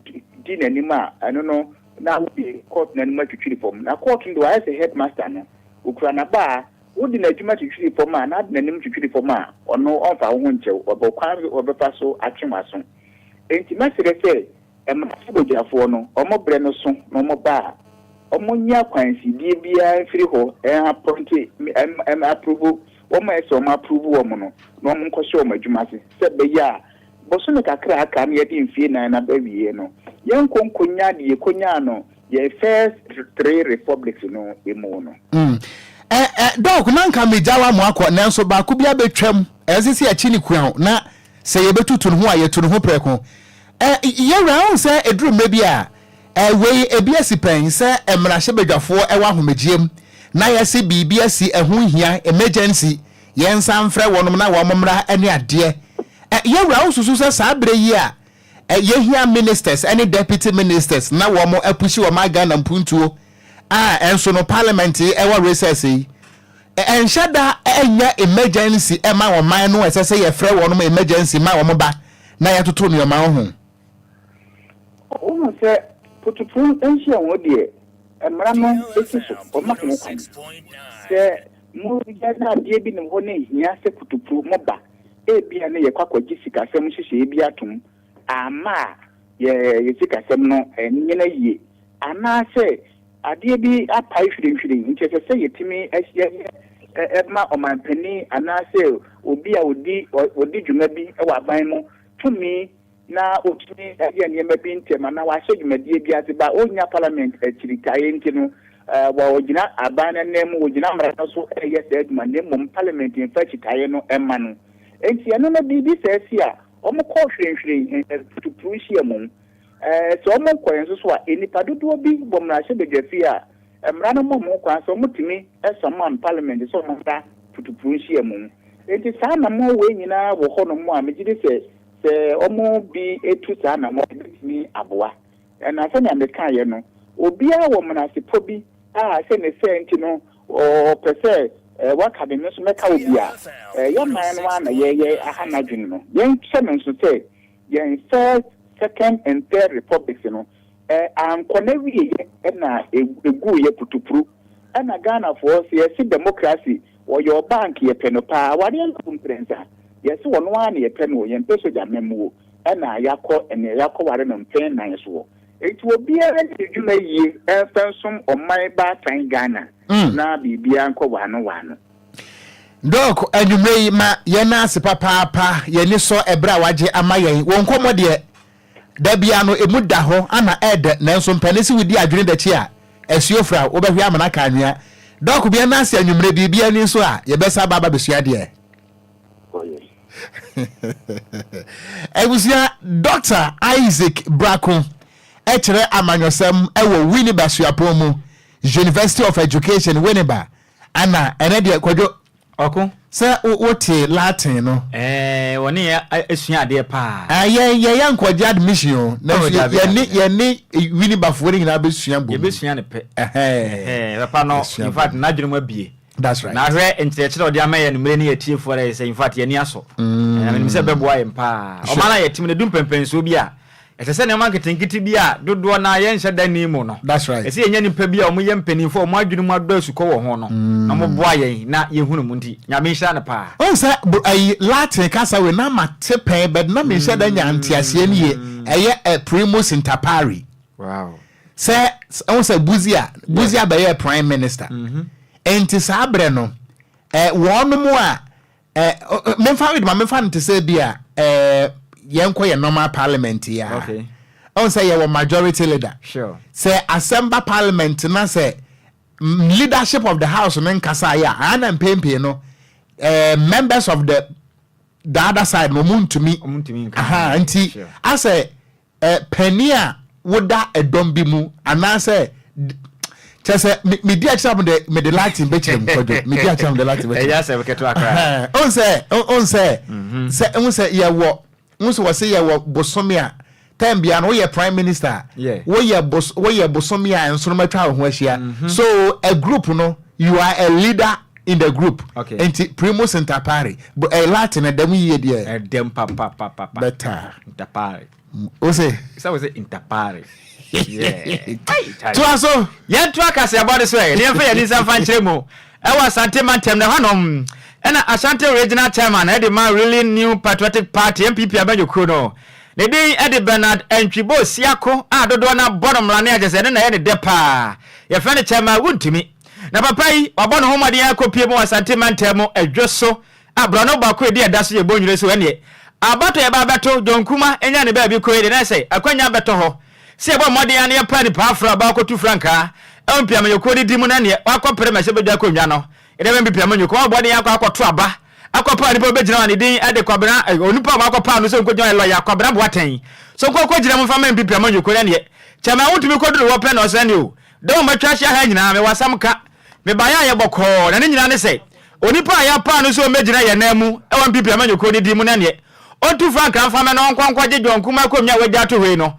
di n'anim a, ɛno no na wode court n'anim atwitwiri fam. Na court no de wayɛ sɛ headmaster no, okura n'abaa, wode n'adwuma twitwiri fam a, na ade n'anim twitwiri fam a, ɔno ɔmfa wo ho nkyɛw, ɔbɛ kwan ɔbɛfa so atwe w'aso. Enti mɛsrɛ sɛ mmarahyɛbadwafoɔ no, ɔmo brɛ no so na ɔmo ba a, ɔmo nyɛ akwansidie biara mfiri hɔ, ɛn appoint, ɛm approve wɔn a ɛsɛ ɔmo approve wɔn no, na ɔmo nkɔhyɛ wɔn adwuma ase, sɛ bɛyɛ a bosome kakra aka na yɛde mfie 4 na bɛwie no, yɛn nkɔ nkonya deɛ yɛkɔnyaa no yɛn first three republics no emu no. Doc, na nka megya wa mo akɔ, nanso baako bi abɛtwam, ɛsɛ sɛ yɛkyi ne kua na sɛ yɛbɛtutu ne ho a, yɛtu ne ho prɛko. Yɛwura ho sɛ ɛduru mmerɛ bi a, wei ebi asi pɛn sɛ mmarahyɛbadwafoɔ ɛwɔ ahomegyeɛm na yɛse biribi asi, ɛho hia emergency, yɛnsa mfrɛ wɔnom na wɔn mmra ne adeɛ. Yɛwura wo susu sɛ saa berɛ yi a yɛhia ministers ne deputy ministers na wɔn apusi wɔn Ghana mpuntuo a ɛnso no parliament yi ɛwɔ recess yi, ɛnhyɛ da ɛnyɛ emergency ɛma wɔn man no, ɛsɛ sɛ yɛfrɛ wɔn emergency ma wɔn ba na yɛtoto nneɛma ho? Wohu sɛ potoporo nhyia wɔn deɛ, mmara no esi so ɔma ho kwan sɛ mo yɛ na adeɛ bi ne hɔ ne hia sɛ potoporo mo ba, ebia ne yɛkɔ akɔgye sikasɛm nhyehyɛeɛ bi atom ama a yɛ sikasɛm no ɛnyina yie, anaasɛ adeɛ bi apae hwirenhwiren, nti ɛsɛ sɛ yɛtumi yɛyɛ ɛma ɔmanpanin anaasɛ obi a odi dwuma bi wɔ aban mu tumi na otumi ɛyɛ nneɛma bi ntɛm anaa wahyɛ dwumadie bi ase ba onya parliament akyiritaeɛ nti no, wɔgyina aban no anan mu, wɔgyina mmara no so ɛyɛ saa adwuma, na mmom parliament mfa akyitaeɛ no ɛma no. Nti ɛno no biribi saa si a, wɔn kɔ hwirenhwiren putupuru nhyia mu. Sɛ wɔn kɔ yɛn nso so a, nnipa dodoɔ bi wɔ mmarahyɛbadwafie a mmara no mɔ wɔn kwan sɛ wɔtumi summon parliament sɛ wɔn mmra putupuru nhyia mu. Nti saa anammɔn wei nyinaa wɔ hɔnom a megye di sɛ wɔn bi etu saa anammɔn, ebetumi aboa. Ɛna sɛnea mekaeɛ no, obiara wɔ mmenasepɔ bi a sɛ ne sɛ nti no ɔpɛ sɛ waka me nso mɛka obi a yɛman no ara na yɛyɛ aha n'adwene no. Yɛnhyɛ no nso sɛ yɛn first, second and third republics no ankɔ n'awieɛ ɛna eguiɛ putupuru. Ɛna Ghanafoɔ sɛ yɛsi democracy, wɔyɛ ɔbank yɛpɛ no paa, awareɛ no mprɛnsa yɛsi wɔn ara na yɛpɛ no, yɛmpɛ sogya mɛmuo, ɛna yɛakɔ ɛnea yɛakɔware no mpɛn 4 soɔ. Nti obiara ne dwuma yie ɛmfa nsom ɔman baatan Ghana na biribiara nkɔ waano waano. Doc, anwummerɛ yi ma yɛn ase papaapa, yɛni sɔ ɛberɛ a wagye ama yɛn. Wɔn nkɔmmɔ deɛ da bia no emu da hɔ ana ɛɛdɛ, nanso mpɛne sɛ wodi adwene dakyi a asuo fra wobɛhwɛ amana aka anwea. Doc, bi yɛn ase anwummerɛ, biribi ani nso a yɛbɛsa aba abɛsua deɛ. Abusua, Dr. Isaac Brako ɛkyerɛ amanyɔsɛm ɛwɔ Winneba suapɔn mu, University of Education, Winneba. Ana ɛnɛ deɛ Kwadwo ɔko. Sɛ wote Latin no. Ɛɛ, wɔne yɛ asua adeɛ paa. Ah, yɛn yɛyɛ nkɔgye admission o. Nanso Oh, dabi, yɛne dabi. yɛne Winibafoɔ no nyinaa bɛsua bom. Yɛbɛsua no pɛ. Ɛhɛn. Ɛhɛn, papa no, Yɛsua in fact, bom. n'adwene mu abue. That's right. Na ahwɛ nkyerɛkyerɛ a ɔde ama yɛn anwummere ne yɛn atiefoɔ no ayɛ sɛ, in fact, yɛn ani asɔ. Na menim sɛ ɛbɛboa yɛn paa. Sure. Ɔman a yɛte mu no, ɛdu mpɛnpɛnsoɔ bi a, Ɛsɛ sɛ nneɛma nketenkete bi a dodoɔ no ara yɛnhyɛ da nni mu no, That's right. ɛsɛ sɛ yɛnya nnipa bi a wɔyɛ mpanimfoɔ a wɔn adwene mu adɔ asukɔ wɔ ho no, na wɔboa yɛn na yɛhunu mu nti, Nyame nhyira no paa. Wohu sɛ bo ayi Latin kasa wei na mate pɛn but na menhyɛ da nya nteaseɛ no yie. Ɛyɛ eh, primus inter pari. Wow. Sɛ wohu sɛ Busia, Busia bɛyɛɛ prime minister. Enti saa berɛ no, eh, wɔnom a Eh, memfa wei de ma memfa no te sɛ bi a eh, yɛnkɔ yɛ normal parliament yi a. Okay. Ɔn sɛ yɛwɔ majority leader. Sure. Sɛ asɛm ba parliament na sɛ leadership of the house no nkasa yɛ a, ana mpɛn no eh, members of the other side no ɔmo ntumi. Ɔmo ntumi nka. Aha, nti Sure. asɛ Ɛ, panin a woda ɛdɔm bi mu anaasɛ kyɛ sɛ medi akyerɛ mo de mede Latin bɛkyerɛ mu kwadwo medi akyerɛ mo de Latin bɛkyerɛ ɛyɛ asɛm ketewa koraa ɔn sɛ ɔn sɛ mhm. sɛ ɔn sɛ yɛwɔ ɔn sɛ wɔsɛ yɛwɔ bosome a time bia no woyɛ prime minister woyɛ bos woyɛ bosome a nsoroma atwa wo ho ahyia mhm. so a group no you are a leader in the group okay. nti primus inter pari ɛ Latin ɛdɛm yie deɛ ɛdɛm papapapa better inter pari O se. Sɛ wo se intapare. Toa so. Yɛntoa kaseɛbɔ no so ɛ, na yɛmfa yɛn ani nsa mfa nkyerɛ mu wɔ Asante mantam no ɛhɔnom ɛna Ashanti Regional Chairman ɛde ma Ruling New Patriotic Party, NPP, amanyɔkuo no. Ne din ɛde Bernard Antwi Bosiako a dodoɔ no abɔ no mmrane a kyerɛ sɛ ɛno na ɛyɛ ne dɛ paa. Yɛfrɛ no Chairman Wontumi. Na papa yi wabɔ ne ho mmɔden akɔpue mu wɔ Asante mantam mu Adwo so A Borɔno baako a edi ɛda so yɛ Bonwire so ɛneɛ abatoɔ yɛba abɛto John Nkrumah nya ne baabi kɔ yi deɛ na ɛsɛ akwanya bɛtɔ hɔ sɛ yɛbɔ mmɔden ara na yɛpaa nipa afra ɔba akɔtu frankaa ɛwɔ mpiamanyɔkuo no di mu na neɛ wakɔ pere mmɛhyɛbadwa akonnwa no yɛde bɛ mpiamanyɔkuo wabɔ mmɔden akɔ akɔto aba akɔpaa nipa ɔbɛgyina hɔ a ne din ɛde Kwabena onipa a wakɔpaa no sɛ ɔnkɔgyina hɔ yɛ lɔya Kwabena Boateng so nkɔ kɔgyina mu mfa ma mpiamanyɔkuo no ɛneɛ kyɛmɛ wontumi kɔduru hɔ pɛ na ɔsɛ neɛ o dɔm a matwa ahyia ha nyinaa mewɔ asɛm ka Mebaeɛ a yɛ bɔkɔɔ, na ne nyinaa ne sɛ, onipa a yɛapaw no sɛ ɔmmɛgyina yɛn nan mu wɔ NPP amanyɔkuo no din mu no neɛ, ɔntu frankaa mfa mmɛ na ɔnkɔ nkɔgye John Nkrumah akonnwa a wagya ato hɔ yi no,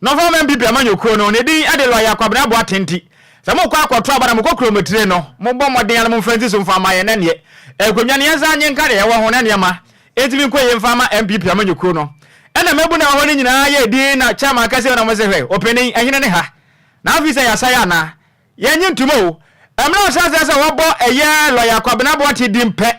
na ɔmfa mma NPP amanyɔkuo no. Ne din de Lɔya Kwabena Boateng nti, sɛ mokɔ akɔto aba na mokɔ kuromotire no, mommɔ mmɔden ara na momfa nsi so mfa mma yɛn na neɛ, akonnwa no yɛnsan nye nka deɛ yɛwɔ ho na nneɛma ntumi nkɔ yie mfa mma NPP amanyɔkuo no. Ɛna mmabunu a ɛwɔ hɔ no nyinaa yɛɛ dinn na chairman ka sei na wɔse hwɛ, ɔpanin, ɛhene ne ha? Na afei sɛ yɛasae anaa? Yɛnnye ntom o. Mmerɛ a ɔhyɛɛ aseɛ sɛ wɔbɔ ɛyɛ Lɔya Kwabena Boakye din pɛ,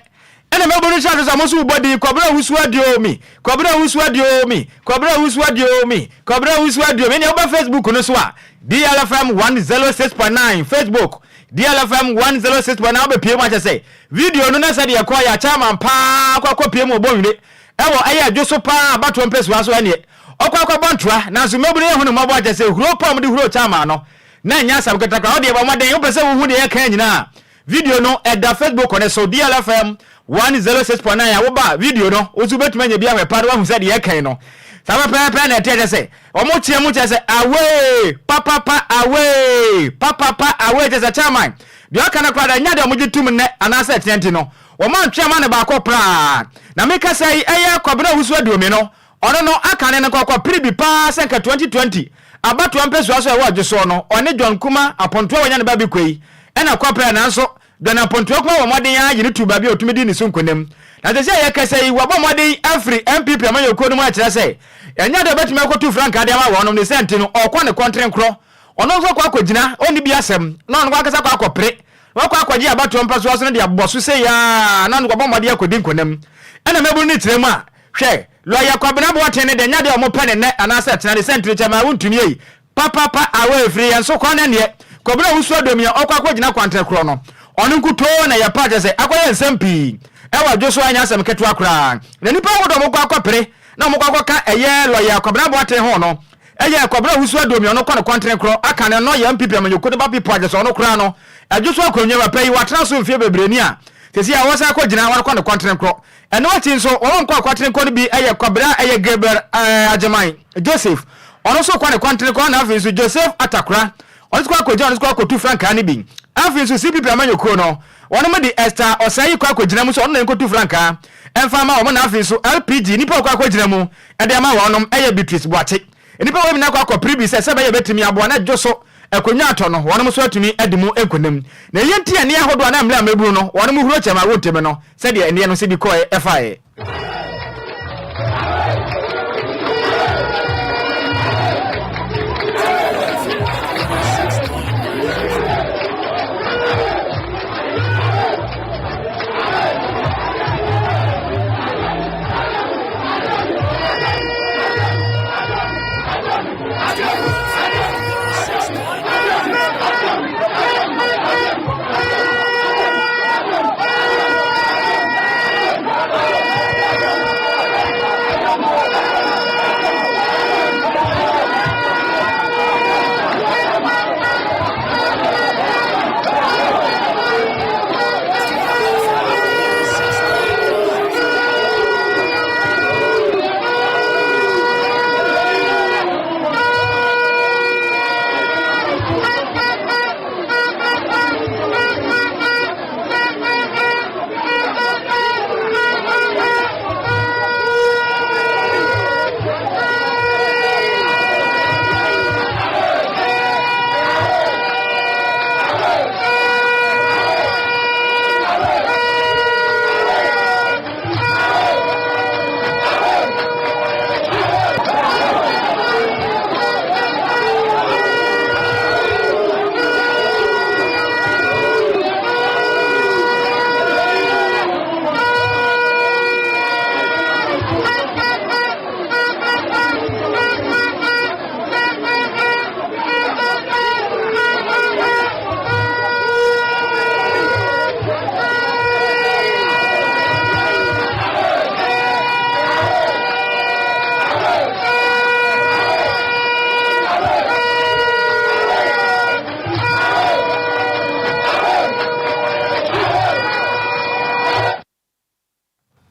ɛna mmabunu no hyɛɛ aseɛ sɛ wɔn nso rebɔ din Kwabena Owusu Aduomi, Kwabena Owusu Aduomi, Kwabena Owusu Aduomi, Kwabena Owusu Aduomi. Ɛnneɛ woba Facebook no so a, DLFM 106.9, Facebook, DLFM 106.9, wobɛpue mu akyɛ sɛ video no na sɛdeɛ ɛkɔeɛ a chairman paa kɔ akɔpue mu wɔ Bonwire ɛwɔ ɛyɛ adwo so paa abatoɔ mpɛsua so ɛnneɛ ɔkɔ akɔbɔ ntoa nanso mmabunu yi ahu no mmɔbɔ akyɛ sɛ huro paa a wɔde huroo chairman no Na ɛnyɛ asɛm ketewa koraa. Wo deɛ bɔ mmɔden, wopɛ sɛ wohu deɛ yɛka nyinaa a, video no ɛda Facebook no so, DLFM 106.9 a woba a, video no, wo nso wobɛtumi anya bi ahwɛ paa na woahu sɛ deɛ yɛka yi no, saa pɛpɛɛpɛ na ɛteɛ. Kyerɛ sɛ, wɔteɛ mu kyerɛ sɛ away, papapa away, papapa away, kyerɛ sɛ chairman, deɛ ɔka no koraa deɛ ɛnyɛ adeɛ a wɔgye tom nnɛ anaasɛ ɛteɛ nti no, wɔantwe amma no baako koraa. Na mekasa yi, ɛyɛ Kwabena Owusu Aduomi no, Ɔno no aka ne no kɔkɔ pere bi paa sɛ nka 2020 abatoɔ mpɛsoa so a ɛwɔ Ɔdwosoɔ no ɔne John Kuma Apontoa a wanya ne ba bi kɔ yi ɛna kɔ pere nanso John Apontoa Kuma wɔ mmɔden ara yi no too baabi a ɔtumi dii ne so nkonim na sɛsɛ a yɛkasa yi wabɔ mmɔden afiri NPP amanyɔkuo no mu a ɛkyerɛ sɛ ɛnyɛ adeɛ a ɔbɛtumi akɔtu frankaa de ama wɔnom ne sɛ nti no ɔkɔ ne kɔntenkorɔ ɔno nso kɔ akɔgyina ɔnni bi asɛm na ɔno ankasa kɔ akɔpere Wakɔ akɔgye abatoɔ mpɛsoa so no de abɔ so sei ara na ɔno wabɔ mmɔden akɔdi nkonim. Ɛna mmabunu no kyerɛ mu a, hwɛ, Lɔya Kwabena Boateng no deɛ nyɛ adeɛ a wɔpɛ no nnɛ anaasɛ ɛkyena de sɛ ntirekyɛ ma wontumi ei, papapa away firi yɛn so kɔ na neɛ Kwabena Owusu Adomia ɔkɔ akɔgyina kwantere korɔ no ɔno nkutoo na yɛpɛ a kyerɛ sɛ akɔyɛ nsɛm pii ɛwɔ adwo so a ɛnyɛ asɛm ketewa koraa na nnipa ahodoɔ a wɔkɔ akɔpere na wɔkɔ akɔka ɛyɛ Lɔya Kwabena Boateng ho no Ɛyɛ Kwabena Owusu Aduomi ɔno kɔ no kɔntene korɔ aka no no yɛ NPP amanyɔkuo no ba pipo a kyɛsɛ ɔno koraa no ɛdwo so akonnwa papa yi watena so mfeɛ bebree ni a sɛsei a wɔsan kɔ gyina wɔkɔ no kɔntene korɔ ɛno akyi nso wɔn nkɔ kɔntene kɔ no bi ɛyɛ Kwabena ɛyɛ Gabriel Agyeman Joseph ɔno nso kɔ ne kɔntene kɔ na afei nso Joseph Atakora ɔno nso kɔ akɔgyina ɔno nso kɔ akɔtu frankaa no bi afei nso CPP amanyɔkuo no. Wɔnom de Esther Osei kɔ akɔgyina mu sɛ ɔno na ɛnkɔtu frankaa ɛmfa mma wɔn na afei nso LPG nnipa a ɔkɔ akɔgyina mu de ama wɔnom yɛ Beatrice Boakye. Nnipa wei nyinaa kɔ akɔpere bi sɛ sɛ ɛbɛyɛ bɛtumi aboa na dwo so akonnwa atɔ no wɔnom nso atumi adi mu nkonim. Na eyi nti ɛnne ahodoɔ anaa mmerɛ a mmabunu no wɔnom huro kyɛm a wontumi no sɛdeɛ ɛnneɛ no sɛ bi kɔɛ ɛfaeɛ.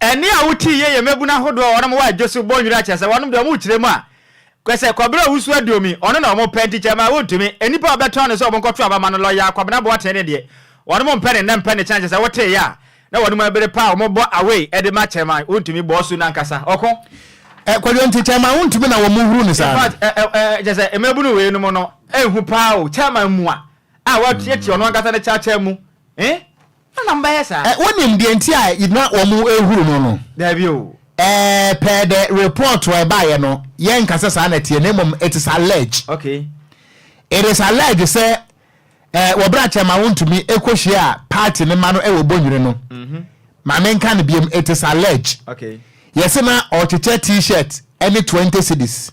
Ɛnne a wotii yɛ yɛ mmabunu ahodoɔ a wɔnom wɔ adwo so bɔ nwira kyerɛ sɛ wɔnom deɛ wɔn kyerɛ mu a kɛ sɛ Kɔbere Owusu Aduomi ɔno na wɔn pɛ nti kyɛ ma wɔntumi nnipa a wɔbɛtɔn no sɛ wɔn nkɔto aba ma no lɔya Kwabena Boateng ne deɛ wɔnom mpɛ ne nnɛ mpɛ ne kyena kyerɛ sɛ wotee yɛ a na wɔnom abere pa a wɔn bɔ away de ma kyɛ ma wɔntumi bɔɔ su no ankasa ɔko. Ɛ Kwadwo nti kyɛ ma wontumi na wɔn huru no saa no. In fact ɛ ɛ ɛ kyerɛ sɛ mmabunu wei nom no ɛnhu paa o kyɛ ma mua a wɔatiatia ɔno ankasa ne kyakyɛ mu eh. Ɛna mo bɛyɛ saa. Ɛ wonim deɛ nti a na wɔn rehuru no no? Daabi o. Ɛɛ pɛɛ dɛ report a ɛbaeɛ no yɛnka sɛ saa na ɛteɛ na mmom it is alleged. Okay. It is alleged sɛ ɛɛ wɔ berɛ a Chairman Wontumi ɛkɔhyiaa party no ma no ɛwɔ Bonwire no. Ma menka no biom, it is alleged. Okay. Yɛse na ɔrekyekyɛ T-shirt ɛne 20 cedis.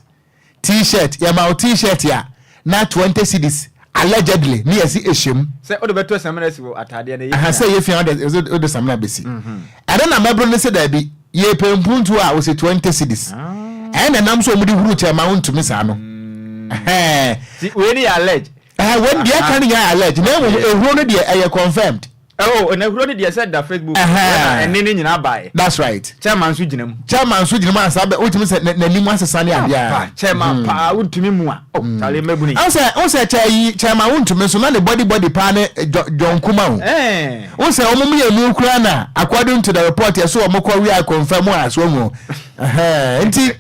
T-shirt, yɛma wo T-shirt a na 20 cedis allegedly ne yɛse ɛhyɛ mu. Sɛ wode bɛtɔ samina asi wɔ ataadeɛ no ɛyɛ Aha, fi sɛ a. ɛyɛ fi a wode wode samina bɛsi. Ɛno na mmabunu no se daabi, yɛpɛ mpuntuo a wɔse 20 cedis. Ɛna ɛnam so a wɔde huru kyɛ ma wontumi saa no. Ɛhɛn. Ti wei ne yɛ allege. Ɛhɛn, wei deɛ ɛka no nyinaa yɛ allege na mmom ehuro no deɛ ɛyɛ confirmed. Oh, na ehuro no deɛ sɛ da Facebook. Ɛna ɛne ne nyinaa baeɛ. That's right. Chairman nso gyina mu. Chairman nso gyina mu ansa bɛ wotumi sɛ n'anim asesa ne adeɛ a. Papa chairman paa wontumi mu a. Oh, Charlie mmabunu yi. Ɔsɛ ɔsɛ kyɛ yi chairman wontumi nso na ne body body paa ne John Kuma o. Wosɛ wɔn mmienu kura na according to the report yɛ so wɔn kɔ wia confirm a so wɔn. Nti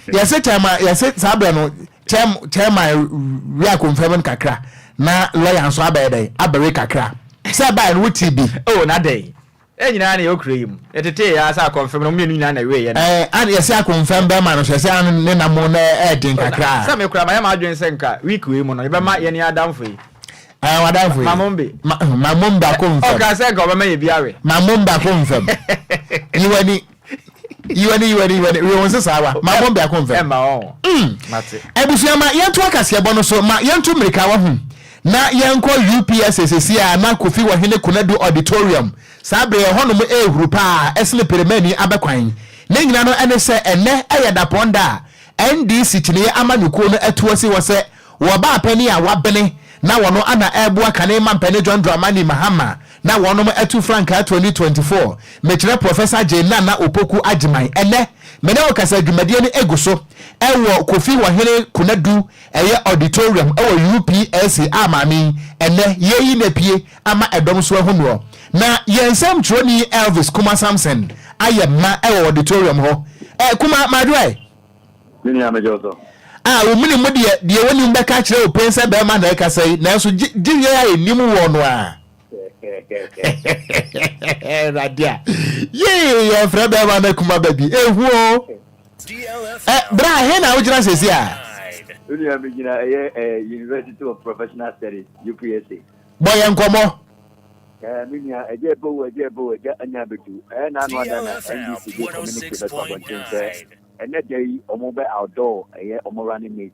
yɛsɛ chairman yɛsɛ saa bɛrɛ no. Chair chairman wi akonfam no kakra na lawyer nso abɛyɛ dɛn abɛwe kakra sɛ ɛbaeɛ no wotii bi. Oh na dɛn yɛn nyinaa na yɛwɔ kuro yi mu yɛtetee yɛ ara sɛ akɔmfam no mmienu nyinaa na ɛweeɛ no. Ɛɛ an yɛsɛ akɔmfam bɛrima no so yɛsɛ an ne nam no ɛɛden kakra. Sɛ me koraa mayɛ m'adwene sɛ nka week wei mu no yɛbɛma yɛne adamfo yi. Ɛɛ w'adamfo yi. Mamombe. Ma mamombe akɔmfam. Ɔkaa sɛ nka ɔbɛma yɛ bi awe. Mamombe akɔmfam. Yiwani. Yiwani yiwani yiwani wie wɔn sesa wa ma bɔ biako nfɛm. Ɛma wɔn. Mm. Mate. Abusua ma yɛnto akaseɛbɔ no so ma yɛnto mmirika wɔ ho na yɛnkɔ UPSA sɛsi a na Kofi Wɔhene Konadu Auditorium saa bere ɛhɔnom ɛrehuru paa ɛsene Peremani abɛkwan. Ne nyina no ɛne sɛ ɛnɛ ɛyɛ dapɔn da a NDC kyiniiɛ amanyɔkuo no atu asi hɔ sɛ wɔba panin a wabene na wɔno ana ɛreboa kane mampanin John Dramani Mahama na wɔnom atu frankaa 2024 mekyerɛ Professor Jane Nana Opoku Agyemang ɛnɛ me ne wo kasa dwumadie no egu so ɛwɔ Kofi Wɔhene Konadu ɛyɛ auditorium ɛwɔ UPSA a maame yi ɛnɛ yɛyi no apue ama ɛdɔm nso ahu noɔ. Na yɛn nsɛmtwerɛni Elvis Kuma Samson ayɛ ma ɛwɔ auditorium hɔ. Kuma, madwoɛ. Me nua, megye wo so. A wo mene mu deɛ, deɛ wonim bɛka kyerɛ wo pen sɛ bɛrima na ɛkasa yi, nanso gye yɛn a ɛnim wɔ no a. Awurade a, yee, yɛmfrɛ bɛrima no kuma ba bi, ɛhu o. Bra, he na wogyina sɛsi a? Me nua, megyina ɛyɛ University of Professional Studies, UPSA. Bɔ yɛn nkɔmmɔ. Me nua, ɛgya ɛbɛ o, ɛgya ɛbɛ o, ɛgya anya abɛtu. Ɛyɛ n'ano ada na NDC de communique bɛto abɔnten sɛ ɛnɛ da yi ɔmo bɛ outdoor ɛyɛ ɔmo running mate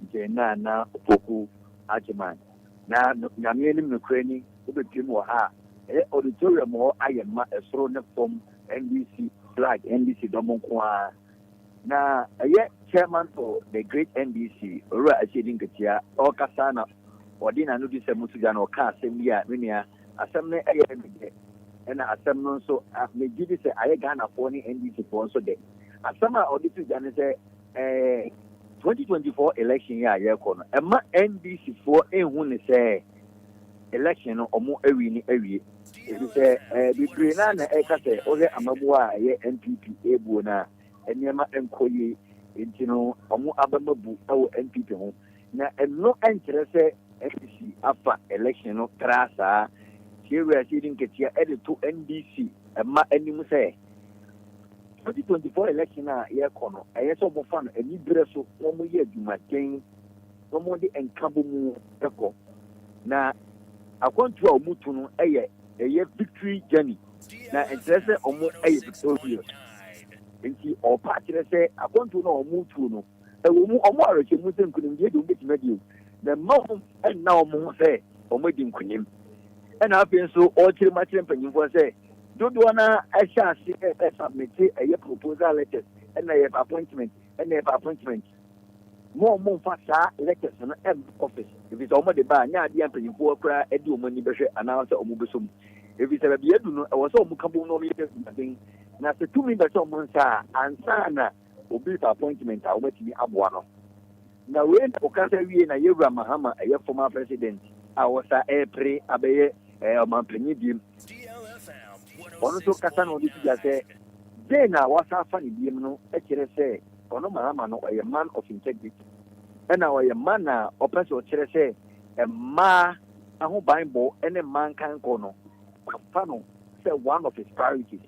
nkyɛn na na Opoku Agyeman. Na Nyame anim nokorɛ ni, wobɛpiem wɔ ha a, ɛyɛ auditorium hɔ ayɛ ma, ɛsoro ne fam NDC flag, NDC dɔm nko ara. Na ɛyɛ chairman for the great NDC, Owura Asiedu Nketia, ɔrekasa na ɔde n'ano di sɛ musu gya na ɔka asɛm bi a, me nua, asɛm no ɛyɛ me dɛ, ɛna asɛm no nso megye di sɛ ayɛ Ghanafoɔ ne NDC foɔ nso dɛ. Asɛm a ɔde to gya ne sɛ 2024 election yi a yɛrekɔ no, ɛma NDC foɔ ehu ne sɛ election no ɔmo awie ne awie, ebi sɛ bebree naa na ɛka sɛ ɔhwɛ amamuo a ɛyɛ NPP ebuo na nneɛma nkɔ yie, nti no ɔmo abɛma bu ɛwɔ NPP ho. Na ɛno nkyerɛ sɛ NDC afa election no tra saa. Tiewura Asiedu Nketia ɛde to NDC ɛma anim sɛ 2024 election a yɛrekɔ no, ɛyɛ sɛ ɔmofa no aniberɛ so na ɔmoyɛ adwumaden na ɔmode nkabɔ mu ɛkɔ, na akwantu a ɔmo tu no ɛyɛ victory journey, na nkyerɛ sɛ ɔmo ɛyɛ victorious. Nti ɔpa akyerɛ sɛ akwantu no a ɔmo tu no, ɛwɔ mu ɔmo awerɛhyɛ mu sɛ nkonimdie de ɔmo bɛtumi adi o, na mma ɔmo ɛnna ɔmo ho sɛ ɔmo adi nkonim. Ɛna afei nso ɔrekyerɛ mu akyerɛ mpanyinfoɔ sɛ dodoɔ no ɛhyɛ ase ɛsubmit ɛyɛ proposal letters, ɛna yɛ appointment, ɛna yɛ appointment mo, ɔmo nfa saa letters no ɛm office, efi sɛ ɔmo de ba a, nyɛ adeɛ a mpanyinfoɔ koraa ɛde ɔmo ani bɛhwɛ anaasɛ ɔmo bɛsɔ mu, efi sɛ baabi adu no, ɛwɔ sɛ ɔmo ka bom na ɔmo yɛ adwumaden, na sɛ tumi bɛhyɛ ɔmo nsa a, ansa na obi fa appointment a, wɔatumi aboa no. Na wei na ɔkasa wie na yɛwura Mahama, ɛyɛ former president a wɔsa ɛrepere abɛyɛ ɔmanpanyin biem, ɔno nso kasa na ɔde si gya sɛ den na wasa afa ne biem no kyerɛ sɛ ɔno Mahama no ɔyɛ man of integrity, ɛna ɔyɛ man a ɔpɛ sɛ ɔkyerɛ sɛ mmaa ahobanbɔ ne mmaa nkankɔ no wafa no sɛ one of his priorities.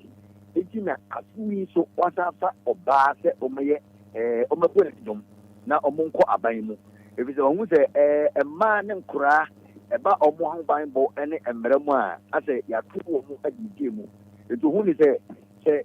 Eti na aso yi nso wasa afa ɔbaa sɛ ɔmɛyɛ ɔmɛbɔ ne dɔm na ɔmo nkɔ aban mu, efisɛ ɔho sɛ mmaa ne nkoraa ɛba ɔmo ahobanbɔ ne mmerɛ mu a, asɛ yɛato wɔn adidie mu. Etu ohun ni sɛ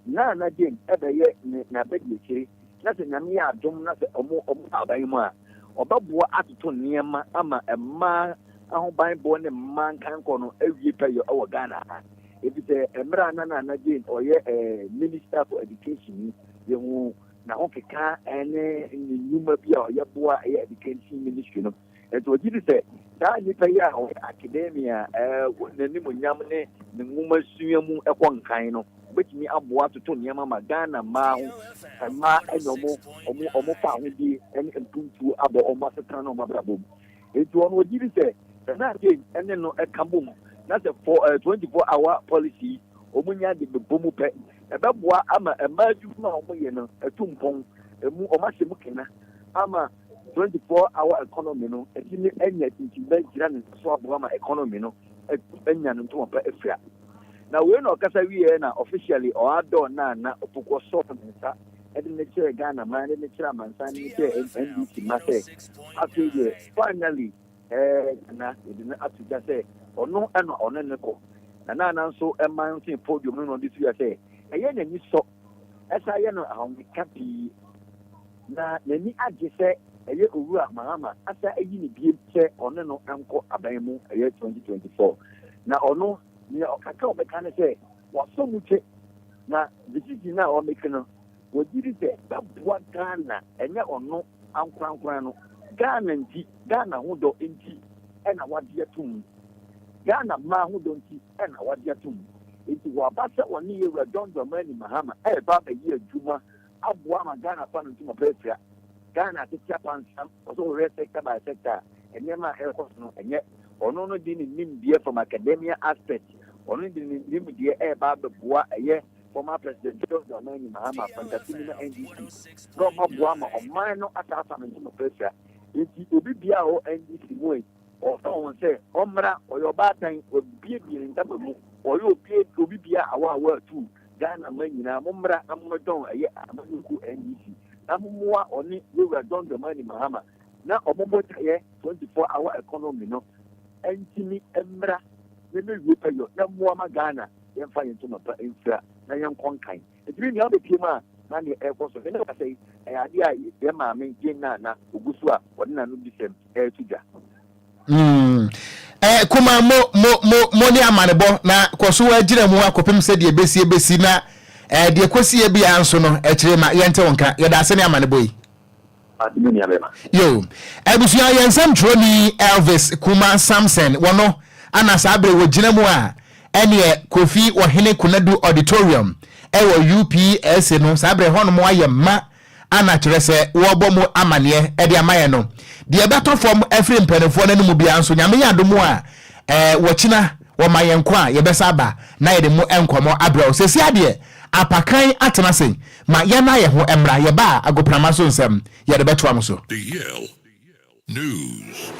Naana Jane ɛbɛyɛ ne n'abɛdi akyire, na sɛ Nyame yɛ adom na sɛ ɔmo aban mu a, ɔbɛboa atoto nneɛma ama mmaa ahobanbɔ ne mmaa nkankɔ no awie pɛyɛ ɛwɔ Ghana ha, efisɛ mmerɛ a na Naana Jane ɔyɛ Minister for Education yi, yɛhu n'ahokeka ɛne ne nnwuma bi a ɔyɛ boa ɛyɛ education ministry no. Nti ɔgye di sɛ saa nnipa yi a ɔyɛ academia, n'anim ne ne nwoma sua mu ɛkɔ nkan no, obetumi aboa atoto nneɛma ma Ghana mmaa ho mmaa ɛna ɔmo fa ahodie ɛne mpuntuo abɔ ɔmo asetena na ɔmo abrabɔ mu. Nti ɔno ɔgye di sɛ Nana Jane ɛne no ɛka bom na sɛ for 24 hour policy ɔmo nya de bɛbɔ mu pɛ, ɛbɛboa ama mmaa adwuma a ɔmo yɛ no ɛtu mpɔn, emu ɔmo ahyɛ mu kena ama 24 hour economy no ɛtumi anya ntimba gyina ne so aboa ma economy no anya ne ntoma pa afira. Na wei na ɔkasa wie na officially ɔadɔ Naana Opoku, ɔsɔɔ ne nsa ɛde ne kyerɛ Ghana man, ɛde ne kyerɛ amansan, ne kyerɛ NDC ma sɛ afei deɛ finally na yɛde no ato gya sɛ ɔno ɛna ɔne ne kɔ. Na Naana nso ɛma nso podium no na ɔde so yɛ sɛ ɛyɛ n'ani sɔ, ɛsa yɛ no ahomeka pii na n'ani agye sɛ ɛyɛ Owura Mahama asa ayi ne biem sɛ ɔne no nkɔ aban mu ɛyɛ 2024. Na ɔno nea ɔkaka ɔbɛka ne sɛ wasɔ mu kyɛ, na decision a ɔmake no, wɔgye di sɛ bɛboa Ghana, ɛnyɛ ɔno ankorankora no. Ghana nti, Ghana ho dɔ nti ɛna wagye ato mu, Ghana mmaa ho dɔ nti ɛna wagye ato mu. Nti wɔaba sɛ ɔne yɛwura John Dramani Mahama ɛreba abɛyɛ adwuma aboa ma Ghana fa no ntoma pɛ afira Ghana atete apansam. Ɔsɛ wɔhwɛ sector by sector a, nneɛma a ɛrekɔ so no, ɛnyɛ ɔno no de ne nimdeɛ from academia aspect. ɔno de ne nimdeɛ ɛreba abɛboa ɛyɛ former President John Dramani Mahama Fantasini na NDC na ɔma boa ma ɔman no asaasa no ntoma pɛsua. Nti obi bia a ɔwɔ NDC mu yi, ɔsɛ wɔn sɛ ɔmmra. Ɔyɛ ɔbaatan, wabiebie ne ntama mu, ɔyɛ obi bia awa awa atu Ghana ma nyinaa, mommra na mommɛdɔn ɛyɛ amanyɔkuo NDC na mommoa ɔne yɛwura John Dramani Mahama na ɔmo botaeɛ 24 hour economy no ntumi mmra na mɛwie pɛyɔ na mmoa ma Ghana yɛmfa yɛn ntoma pa mfira na yɛnkɔ nkan. Nti me nua, wobɛpie mu a na neɛ ɛrekɔ so ne ne kasa yi ɛyɛ adeɛ a yɛ maame gye nana ogu so a ɔde n'ano di sɛm ɛreto dwa. Kuma mo mo mo mo ne amanebɔ na kɔ so agyina mu akɔpem sɛ deɛ ɛbɛsi ɛbɛsi na deɛ kɔsi yɛ biara nso no akyire ma yɛnte wo nka. Yɛda ase ne amanebɔ yi. Ate, me nua bɛma. Yo, abusua, yɛn nsɛmtwerɛni Elvis Kuma Samson wɔno ana saa berɛ wɔgyina mu a ɛneɛ Kofi Ɔhene Konadu Auditorium ɛwɔ UPSA no, saa berɛ hɔnom ayɛ ma ana kyerɛ sɛ wɔrebɔ mu amaneɛ de ama yɛn no. Deɛ ɛbɛtɔ fam afiri mpanimfoɔ no anom biara nso, Nyame yɛ adom a, wɔkyina wɔma yɛn kɔ a, yɛbɛsa aba na yɛde mu nkɔmmɔ abrɛ wo. Seesei adeɛ, apakan atena ase ma yɛn ayɛ ho mmra, yɛba a, agoprama so nsɛm yɛde bɛtoa mo so. The Yale News.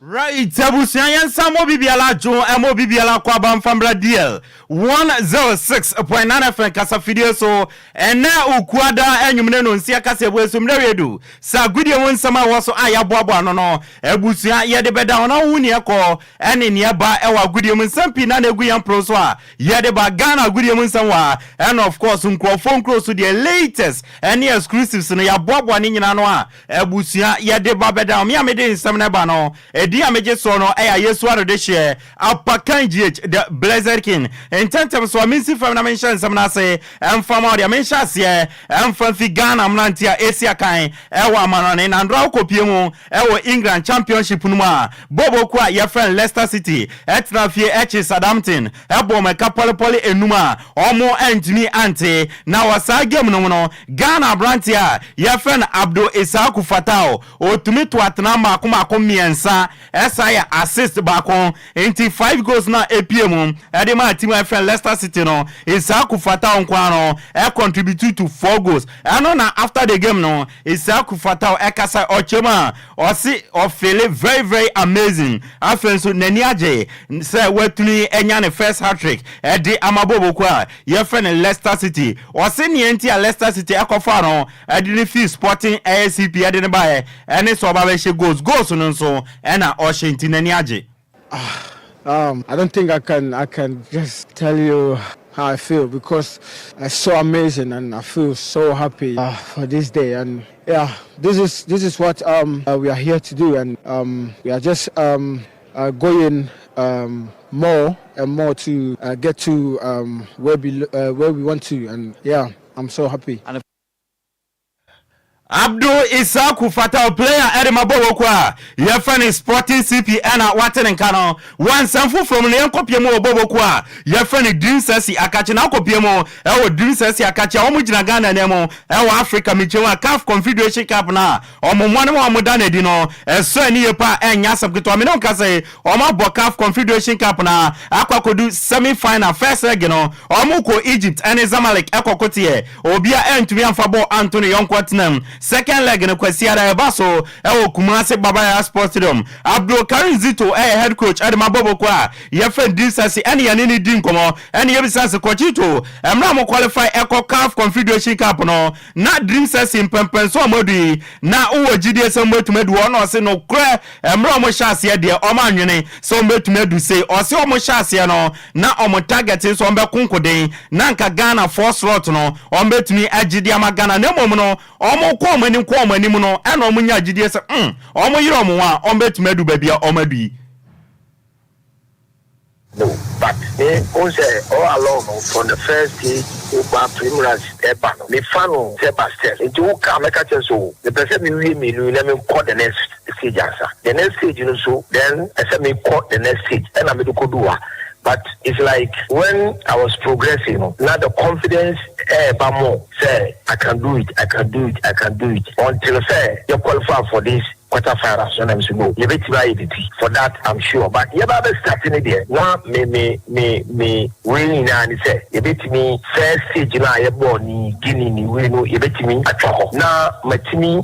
Right, abusua, yɛn nsa mo bibiara adwo ɛmo bibiara kɔ aba mfambra DL 106.9 FM kasafidie so. Ɛnɛ Okuada anwummere no nsia kaseɛbɔ so mmerɛ redu sɛ agodie ho nsɛm a ɛwɔ so a yɛaboaboa ano no, abusua, yɛde bɛda wɔn a wohu neɛ ɛkɔ ɛne neɛ ɛba ɛwɔ agodie mu nsɛm pii na na ɛgu yɛn pono so a yɛde ba. Ghana agodie mu nsɛm wɔ ha, ɛna of course nkurɔfoɔ nkuro so deɛ latest ɛne exclusives no yɛaboaboa ne nyinaa no a, abusua, yɛde ba bɛda. Me a mede nsɛm no ɛba no, ɛdin a megye soɔ no ɛyɛ Ayesu Adodehyeɛ Apakan GH, the Blessed King. Ntɛntɛm so a mensi fam na menhyɛ nsɛm no ase ɛmfa ma wo deɛ, menhyɛ aseɛ ɛmfa mfi Ghana mmeranteɛ a ɛsi akan ɛwɔ amanɔne na ndora wokɔpie mu ɛwɔ England Championship no mu a, bɔɔlbɔ kuo a yɛfrɛ no Leicester City ɛtena fie ɛkye Southampton ɛbɔɔ wɔn ɛka pɔlepɔle enum a wɔn antumi ante. Na wɔ saa game no mu no, Ghana aberanteɛ a yɛfrɛ no Abdul Issahaku Fatau, ɔtumi to atena mmaako mmaako mmiɛnsa, ɛsan yɛ assist baako. Nti five goals no a ɛpue mu de maa team a yɛfrɛ no Leicester City no, Issahaku Fatau nko ara no contribute to four goals. Ɛno na after the game no, Issahaku Fatau ɛkasa, ɔkyerɛ mu a, ɔse ɔfeele very very amazing. Afei nso n'ani agye sɛ watumi anya ne first hat-trick de ama bɔɔlbɔ kuo a yɛfrɛ no Leicester City. Ɔse nea nti a Leicester City ɛkɔfaa no ɛde no fii Sporting ACP ɛde no baeɛ ɛne sɛ ɔba bɛhyɛ goals. Goals no nso ɛna ɔhyɛ nti n'ani agye. I don't think I can just tell you how I feel because it's so amazing and I feel so happy for this day, and yeah, this is what we are here to do, and we are just going more and more to get to where we want to, and yeah, I'm so happy. Abdul Isaku Fatau, player ɛde ma bɔ wɔkɔ a yɛfrɛ no Sporting CP, ɛna wate ne nka no. Wansɛm foforɔ mu no, yɛnkɔpie mu wɔ bɔbɔku a yɛfrɛ no Dreams SC Akakye na akɔpie mu ɛwɔ Dreams SC Akakye a wɔn gyina Ghana nan mu ɛwɔ Africa mekyɛm a CAF Confederation Cup no a ɔmo mmoa no ma wɔn da n'adi no ɛsɔ ani yie pa. Ɛnyɛ asɛm ketewa. Mene nka sɛ wɔn abɔ CAF Confederation Cup na akɔ akɔdu semi final. First leg no, wɔn kɔ Egypt ɛne Zamalek ɛkɔ koteɛ, obia ɛntumi amfa bɔɔl anto ne yɔnko atenam. Second leg no, Kwasiada ɛba so ɛwɔ Kumase Baba Yara Sports Stadium. Abdulkarim Zito ɛyɛ head coach ɛde ma bɔbɔko a yɛfrɛ Dreams SC, ɛne yɛne ne di nkɔmmɔ ɛne yɛbisa sɛ, Kɔkyito, mmerɛ a mo qualify ɛkɔ CAF Confederation Cup no na Dreams SC mpɛmpɛnso a moadu yi, na wowɔ gyidie sɛ mobɛtumi adu hɔ? Na ɔse nokorɛ, mmerɛ a ɔmo hyɛ aseɛ deɛ, ɔmo anwene sɛ ɔmo bɛtumi adu sei. Ɔse ɔmo hyɛ aseɛ no na ɔmo target nso ɔmo bɛko nkoden na nka Ghana four slot no ɔmo bɛtumi agye de ama Ghana, na mmom no ɔmo kɔ ɔmo anim kɔ ɔmo anim no ɛna ɔmo nya gyidie sɛ ɔmo yere ɔmo ho a, ɔmo bɛtumi adu baabi a ɔmo adu yi. No, but me n sɛ all along no, from the first stage woba preliminaries ɛba no, mefa no step by step. Nti wo ka mɛka kyerɛ so mepɛ sɛ mewie mmienu yi na menkɔ the next stage ansa. The next stage no so, then ɛsɛ mekɔ the next stage ɛna mede kɔdu ha. But it's like when I was progressing no, na the confidence ɛɛba more sɛ I can do it, I can do it, I can do it until sɛ yɛ qualify for this quarter finals no na me so no, yɛbɛtumi ayɛ biribi for that I'm sure. But yɛba bɛ start ne deɛ na me me me me wei nyinaa ne sɛ yɛbɛtumi first stage no a yɛbɔɔ ne Guinea ne wei no yɛbɛtumi atwa hɔ na matumi.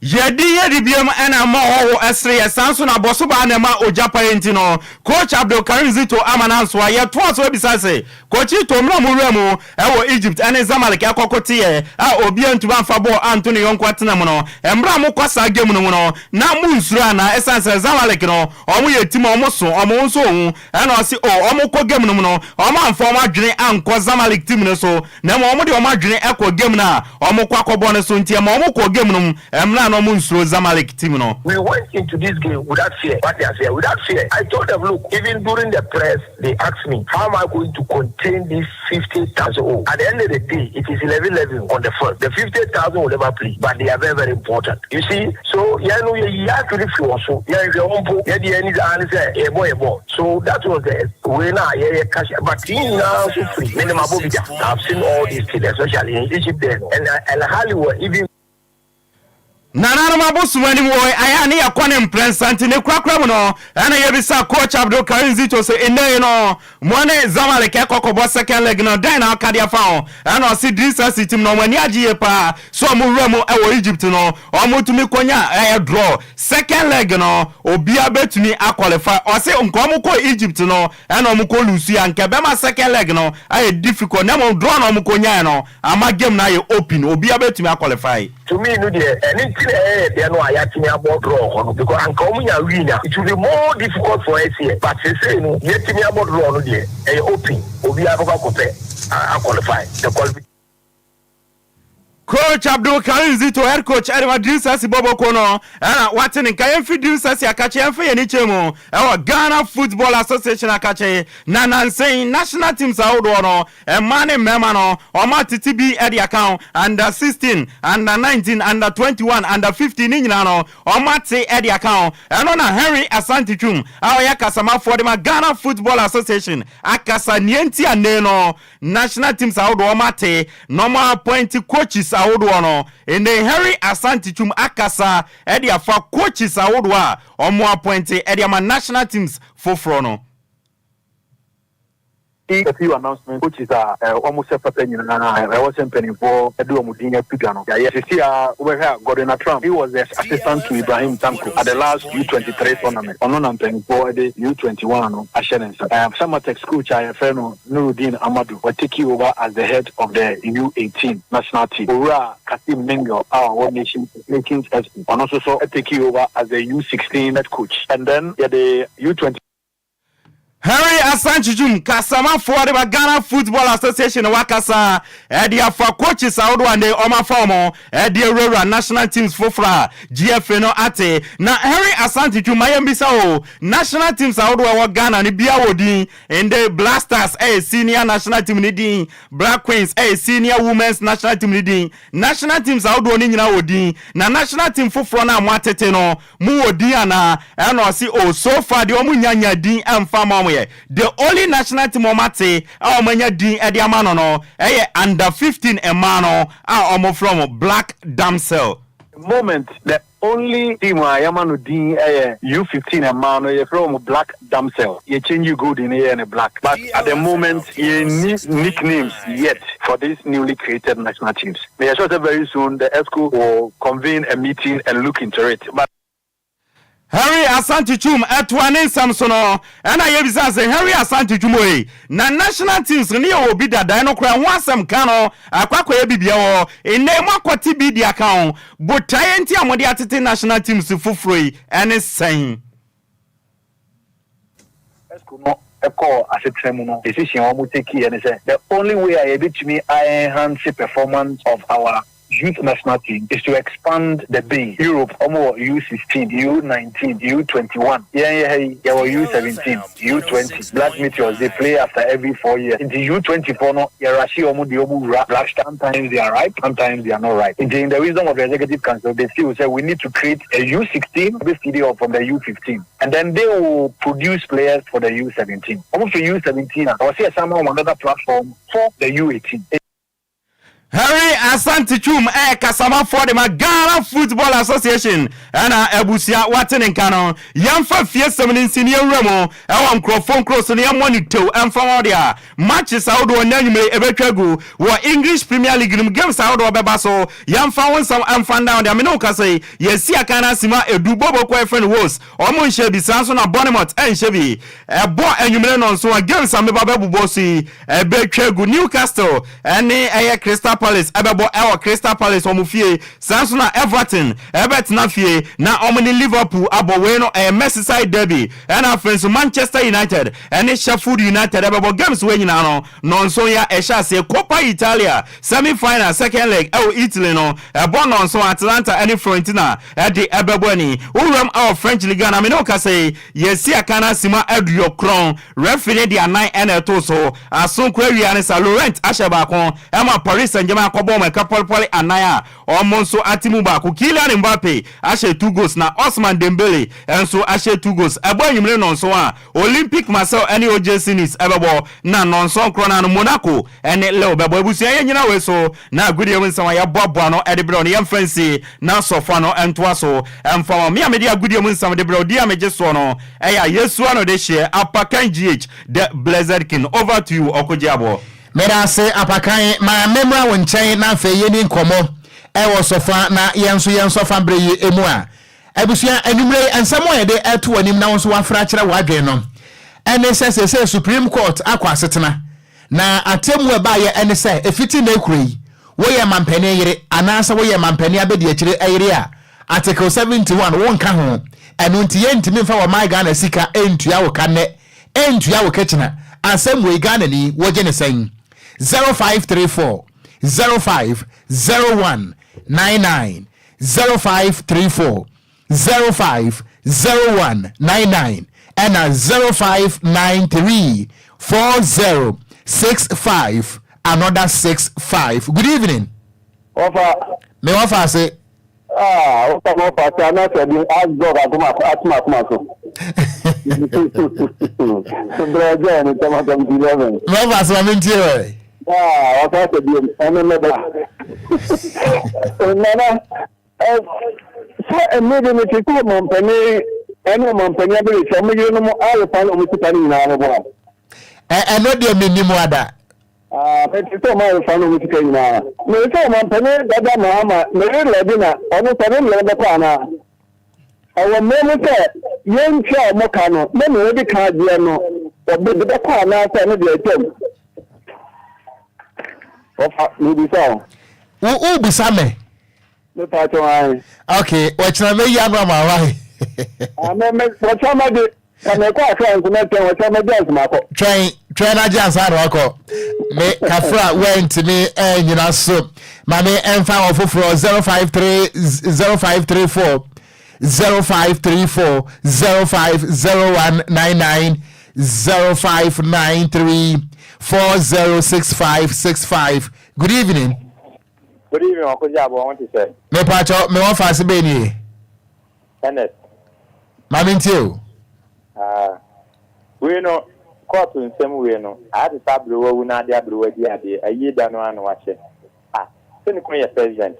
Yɛdi yɛdi biom ɛna ɛma ɔhɔho ɛsere yɛ saa nso na abɔso baa na ɛma ogya paeɛ nti no Coach Abdulkarim Zito ama no ansoa. Yɛtoa so abisa se Coach Ito mmerɛ ɔmo wura mu ɛwɔ Egypt ɛne Zamalek ɛkɔko teɛ a obia ntumi amfa bɔɔl anto ne yɔnko atena mu no mmerɛ a mokɔ saa game no mu no na mo nsuro anaa ɛsiane sɛ Zamalek no ɔmo yɛ team a ɔmo so ɔmo ho nso ohu ɛna ɔse oh ɔmo kɔ game no mu no ɔmo amfa ɔmo adwene ankɔ Zamalek team no so Na mmom wɔde wɔn adwene kɔ game no a wɔkɔ akɔbɔ no so nti ɛma wɔkɔɔ game no mu mmerɛ a na wɔnsuro Zamalek team no. We went into this game without fear, wate aseɛ, without fear. I told them look, even during the press they asked me how am I going to contain this 50,000 oh, at the end of the day it is 11 11 on the field, the 50,000 will never play but they are very very important, you see, so yɛn no yɛyi yɛn adwene firi wɔn so, yɛnhwɛ wɔn mpo, yɛn deɛ yɛn ani daa ne sɛ yɛbɔ yɛn bɔɔl. So that was the wei na yɛyɛ cash but ne nyinaa nso firi me ne mabɔ bi da. I've seen all these things especially in Egypt there no and Al Ahly were even. Nananom abosom anim wɔ ayɛ a ne yɛkɔ ne mprɛnsa nti ne korakora mu no ɛna yɛbisa coach Abdul Karim Zito sɛ nnɛ yi no mo ne Zamalek ɛkɔ kɔbɔ second leg no dɛn na ɔka de afa ho ɛna ɔse Drissa si team no ɔmo ani agye yie paa sɛ ɔmo wura mu ɛwɔ Egypt no ɔmo tumi kɔnya ɛyɛ draw. Second leg no obia bɛtumi a qualify. Ɔse nka ɔmo kɔ Egypt no ɛna ɔmo kɔ lose a nka ɛbɛma second leg no ayɛ difficult na mmom draw na ɔmo kɔ nyaɛ no ama game no ayɛ open obia bɛtumi a qualify. To me no deɛ ɛno nti na ɛyɛ yɛ dɛ no a yɛatumi abɔ draw hɔ no because anka ɔmo nya win a it will be more difficult for us here but sesei no yɛatumi abɔ draw no deɛ ɛyɛ open obiara bɛkɔ akɔpɛ a qualify the qualification. Coach Abdul Karim Zito, head coach ɛde ma Dreams FC bɔbɔko no ɛna wate ne nka. Yɛmfi Dreams FC akakye yɛmfa yɛn ani kyerɛ mu ɛwɔ Ghana Football Association akakye na nansen national teams ahodoɔ no mmaa ne mmarima no wɔn atete bi ɛde aka ho under 16, under 19, under 21, under 15 ne nyinaa no wɔn ate ɛde aka ho. Ɛno na Henry Asante Twum a ɔyɛ kasamafoɔ de ma Ghana Football Association akasa nea nti a nnɛ no National teams ahodoɔ wɔn ate na wɔn appoint coaches ahodoɔ no. Nnɛ Henry Asante Twum akasa de afa coaches ahodoɔ a wɔn appoint de ama national teams foforɔ no. A few announcements, Coaches a wɔn sɛ fata nyinaa a ɛwɔ sɛ mpanimfoɔ de wɔn din ato dwa no, yɛayɛ. Seesei ara wobɛhwɛ a, Gordon Attram, he was the assistant to Ibrahim Tanko at the last U23 tournament. Ɔno na mpanimfoɔ de U21 no ahyɛ ne nsa. Samatex coach a yɛfrɛ no Nurudeen Amadu, watake over as the head of the U18 national team. Owura Kassim Mingle a ɔwɔ Nation, Nations FC, ɔno nso so take over as the U16 head coach. And then yɛde U20. Henry Asankye-Twum, kasamafoɔ de ma Ghana Football Association na wakasa de afa coaches ahodoɔ a nnɛ wɔafa wɔn de awurawura national teams foforɔ a GFA no ate. Na Henry Asante-Twum, ma yɛmmisa o, national teams ahodoɔ a ɛwɔ Ghana no biara wɔ din. Ndɛ Black Stars yɛ senior national team no din, Black Queens yɛ senior women's national team no din. National teams ahodoɔ no nyinaa wɔ din. Na national team foforɔ no a moatete no, mowɔ din anaa? Ɛna ɔse oh, so far deɛ wɔn nnya nyaa din mfa mma wɔn yɛ. The only national team wɔn ate a wɔn anya din de ama no no yɛ under 15 mmaa no a wɔfrɛ wɔn Black Damsel. Moment, the only team a yɛama no din yɛ U15 mmaa no, yɛfrɛ wɔn Black Damsel. Yɛ change golden no yɛɛ no black. But at the moment yɛnni nicknames yet for these newly created national teams. Meyɛ sure sɛ very soon the EXCO will convene a meeting and look into it. But. Henry Asante Twum ɛtoa ne nsɛm so no, ɛna yɛbisaa sɛ, Henry Asante Twum oi, na national teams no ne yɛwɔ bi dada, ɛno koraa ɛho asɛm ka no akɔ akɔyɛ bibia wɔ hɔ, nnɛ yi moakɔte bi de aka ho, botaeɛ nti a mode atete national teams foforɔ yi ɛne sɛn? Exco no kɔɔ asetena mu no, decision a wɔn takeeɛ ne sɛ, the only way a yɛbɛtumi a enhance performance of our. youth national team is to expand the base. Europe, wɔn wɔ U16, U19, U21. Yɛn yɛ ha yi, yɛwɔ U17, U20. Black Meteors, they play after every 4 years. Nti U20 foɔ no, yɛrahye wɔn de wɔn wura Black Star. Sometimes they are right, sometimes they are not right. Nti in the wisdom of the executive council, they feel sɛ we need to create a U16, this CD or from the U15. And then they will produce players for the U17. Wɔn firi U17 a, wɔsi ɛsan ma wɔn another platform for the U18. Harry Asante Twum ɛyɛ kasamafoɔ de ma Ghana Football Association, ɛna abusua wate ne nka no. Yɛmfa fie sɛm no nsi ne yɛwura mu ɛwɔ nkurɔfoɔ nkuro so ne yɛmmɔ ne tew ɛmfa wɔn de a matches ahodoɔ nnɛ anwummere ɛbɛtwa gu wɔ English Premier League no mu. Games ahodoɔ bɛba so, yɛmfa wo nsɛm ɛmfa ndan deɛ mene wo kasa yi. Yɛsi akan no asima edu bɔbɔ kɔ ɛfrɛ no Wolves, ɔmo nhyɛ bi, saa nso na Bournemouth ɛnhyɛ bi. Ɛbɔ anwummere no nso a, games a meba bɛbobɔ so yi ɛbɛtwa gu: Newcastle ɛne ɛyɛ Crystal Palace ɛbɛbɔ ɛwɔ Crystal Palace ɔmo fie, saa nso na Everton ɛbɛtena fie na ɔmo ne Liverpool abɔ. Wei no ɛyɛ Merseyside derby. Ɛna afei nso Manchester United ɛne Sheffield United ɛbɛbɔ. Games wei nyinaa no nɔnso ya ɛhyɛ aseɛ. Coppa Italia semi final second leg ɛwɔ Italy no, ɛbɔ nɔnso, Atalanta ɛne Fiorentina ɛde ɛbɛbɔ. Ani wowuram ɛwɔ French Ligue na mene wo kasa yi, yɛsi aka no asima 90, referee ne de anan ɛna ɛto so asonko awia ne sa Laurent ahyɛ baako ɛma Paris Saint Germain akɔbɔ ɔmo ɛka pɔlepɔle anan a ɔmo nso ate mu baako. Kylian Mbappe ahyɛ two goals na Ousmane Dembele nso ahyɛ two goals. Ɛbɔ enyimire nɔnso a, Olympic Marseille ɛne OGC Nice ɛbɛbɔ, na nɔnso nkorɔ no ano Monaco ɛne Lille bɛbɔ. Abusua, yɛn nyina wei so na agudie mu nsɛm a yɛboaboa no ɛde brɛ no, yɛmfa nsi na sɔfoa no ɛntoa so ɛmfa ma me a mede agudie mu nsɛm de brɛ odi a megye soɔ no ɛyɛ a yɛsua no de hyeɛ Apakan GH, the blessed king. Over to you, Ɔkogye Aboɔ. Meda ase, Apakan. Ma mmemmra wo nkyɛn na afei yɛni nkɔmmɔ ɛwɔ sɔfa na yɛn nso yɛn sɔfa berɛ yi mu a. Abusua, anwummerɛ yi nsɛm a yɛde ɛto anim na wo nso wafra kyerɛ w'adwene no ɛne sɛ sɛsɛ Supreme Court akɔ asetena na atemmu ɛbaayɛ ɛne sɛ ɛfiti na ekuro yi, woyɛ mampanin yere anaasɛ woyɛ mampanin abɛdi akyire ɛyere a, Article 71 wonka ho. Ɛno nti yɛntumi mfa wɔ man Ghana sika ɛntua wo ka nnɛ, ɛntua wo kakyina. Asɛm wei, Ghana ni wɔgye ne sɛn? 0534 05 01 99, 0534 05 01 99, ɛna 0593 40 65 another 65. Good evening. Wɔfa. Me wɔfa ase. Aa, wɔfa ma wɔfa ase anaasɛ bi asdɔg akoma atoma akoma so. Brɛ gye ne tɛm atɛm ti 11. Me wɔfa ase, ma me ntie wɛ. Aa, wɔfa ase bi ɛne ne ba. Nana, ɛ sɛ ɛmɛ bi ne ti sɛ ɔmampanin ɛne ɔmampanin abɛrɛ sɛ ɔmo yerenom arefa ne ɔmo sika ne nyinaa no bɔ a. Ɛ ɛno deɛ mi nim ada. Aa, mɛ ti sɛ ɔmo arefa ne ɔmo sika nyinaa. Mɛ sɛ ɔmampanin dada Mahama ne yere bi na ɔno sɛ ne mmerɛ bɛkɔ anaa. Ɛwɔ mmerɛ mu sɛ yɛntua a ɔmo ka no na nea wɔde ka adeɛ no ɔbɛde bɛkɔ anaasɛ ɛno deɛ ɛtwam. Ɔfa mebisa o. Wo wo bisa me? Mepa kyɛw ae. Okay, wɔkyerɛ mɛyi ano ama wa. Ah, me me wɔkyerɛ ma de ka mekɔ Akra nso mɛtwɛn wɔkyerɛ ma gye ansa makɔ. Twɛn, twɛn na gye ansa na wakɔ. Me kafra wɛntumi ɛnyina so. Maame, ɛnfa wɔ foforɔ. 053 0534 0534 05 0199, 0593 406565. Good evening. Good evening, Ɔkogye Aboɔ, wɔn ti sɛ. Mepatwɔ, me wɔn fa ase bɛɛ nie. Ernest. Maame, ntie o. Ah, wei no, kɔɔto nsɛm wei no, ayɛ te sɛ aberewa wu na ade aberewa di adeɛ, ayie da no ano wahyɛ. Ah, sɛ ne kunu yɛ president,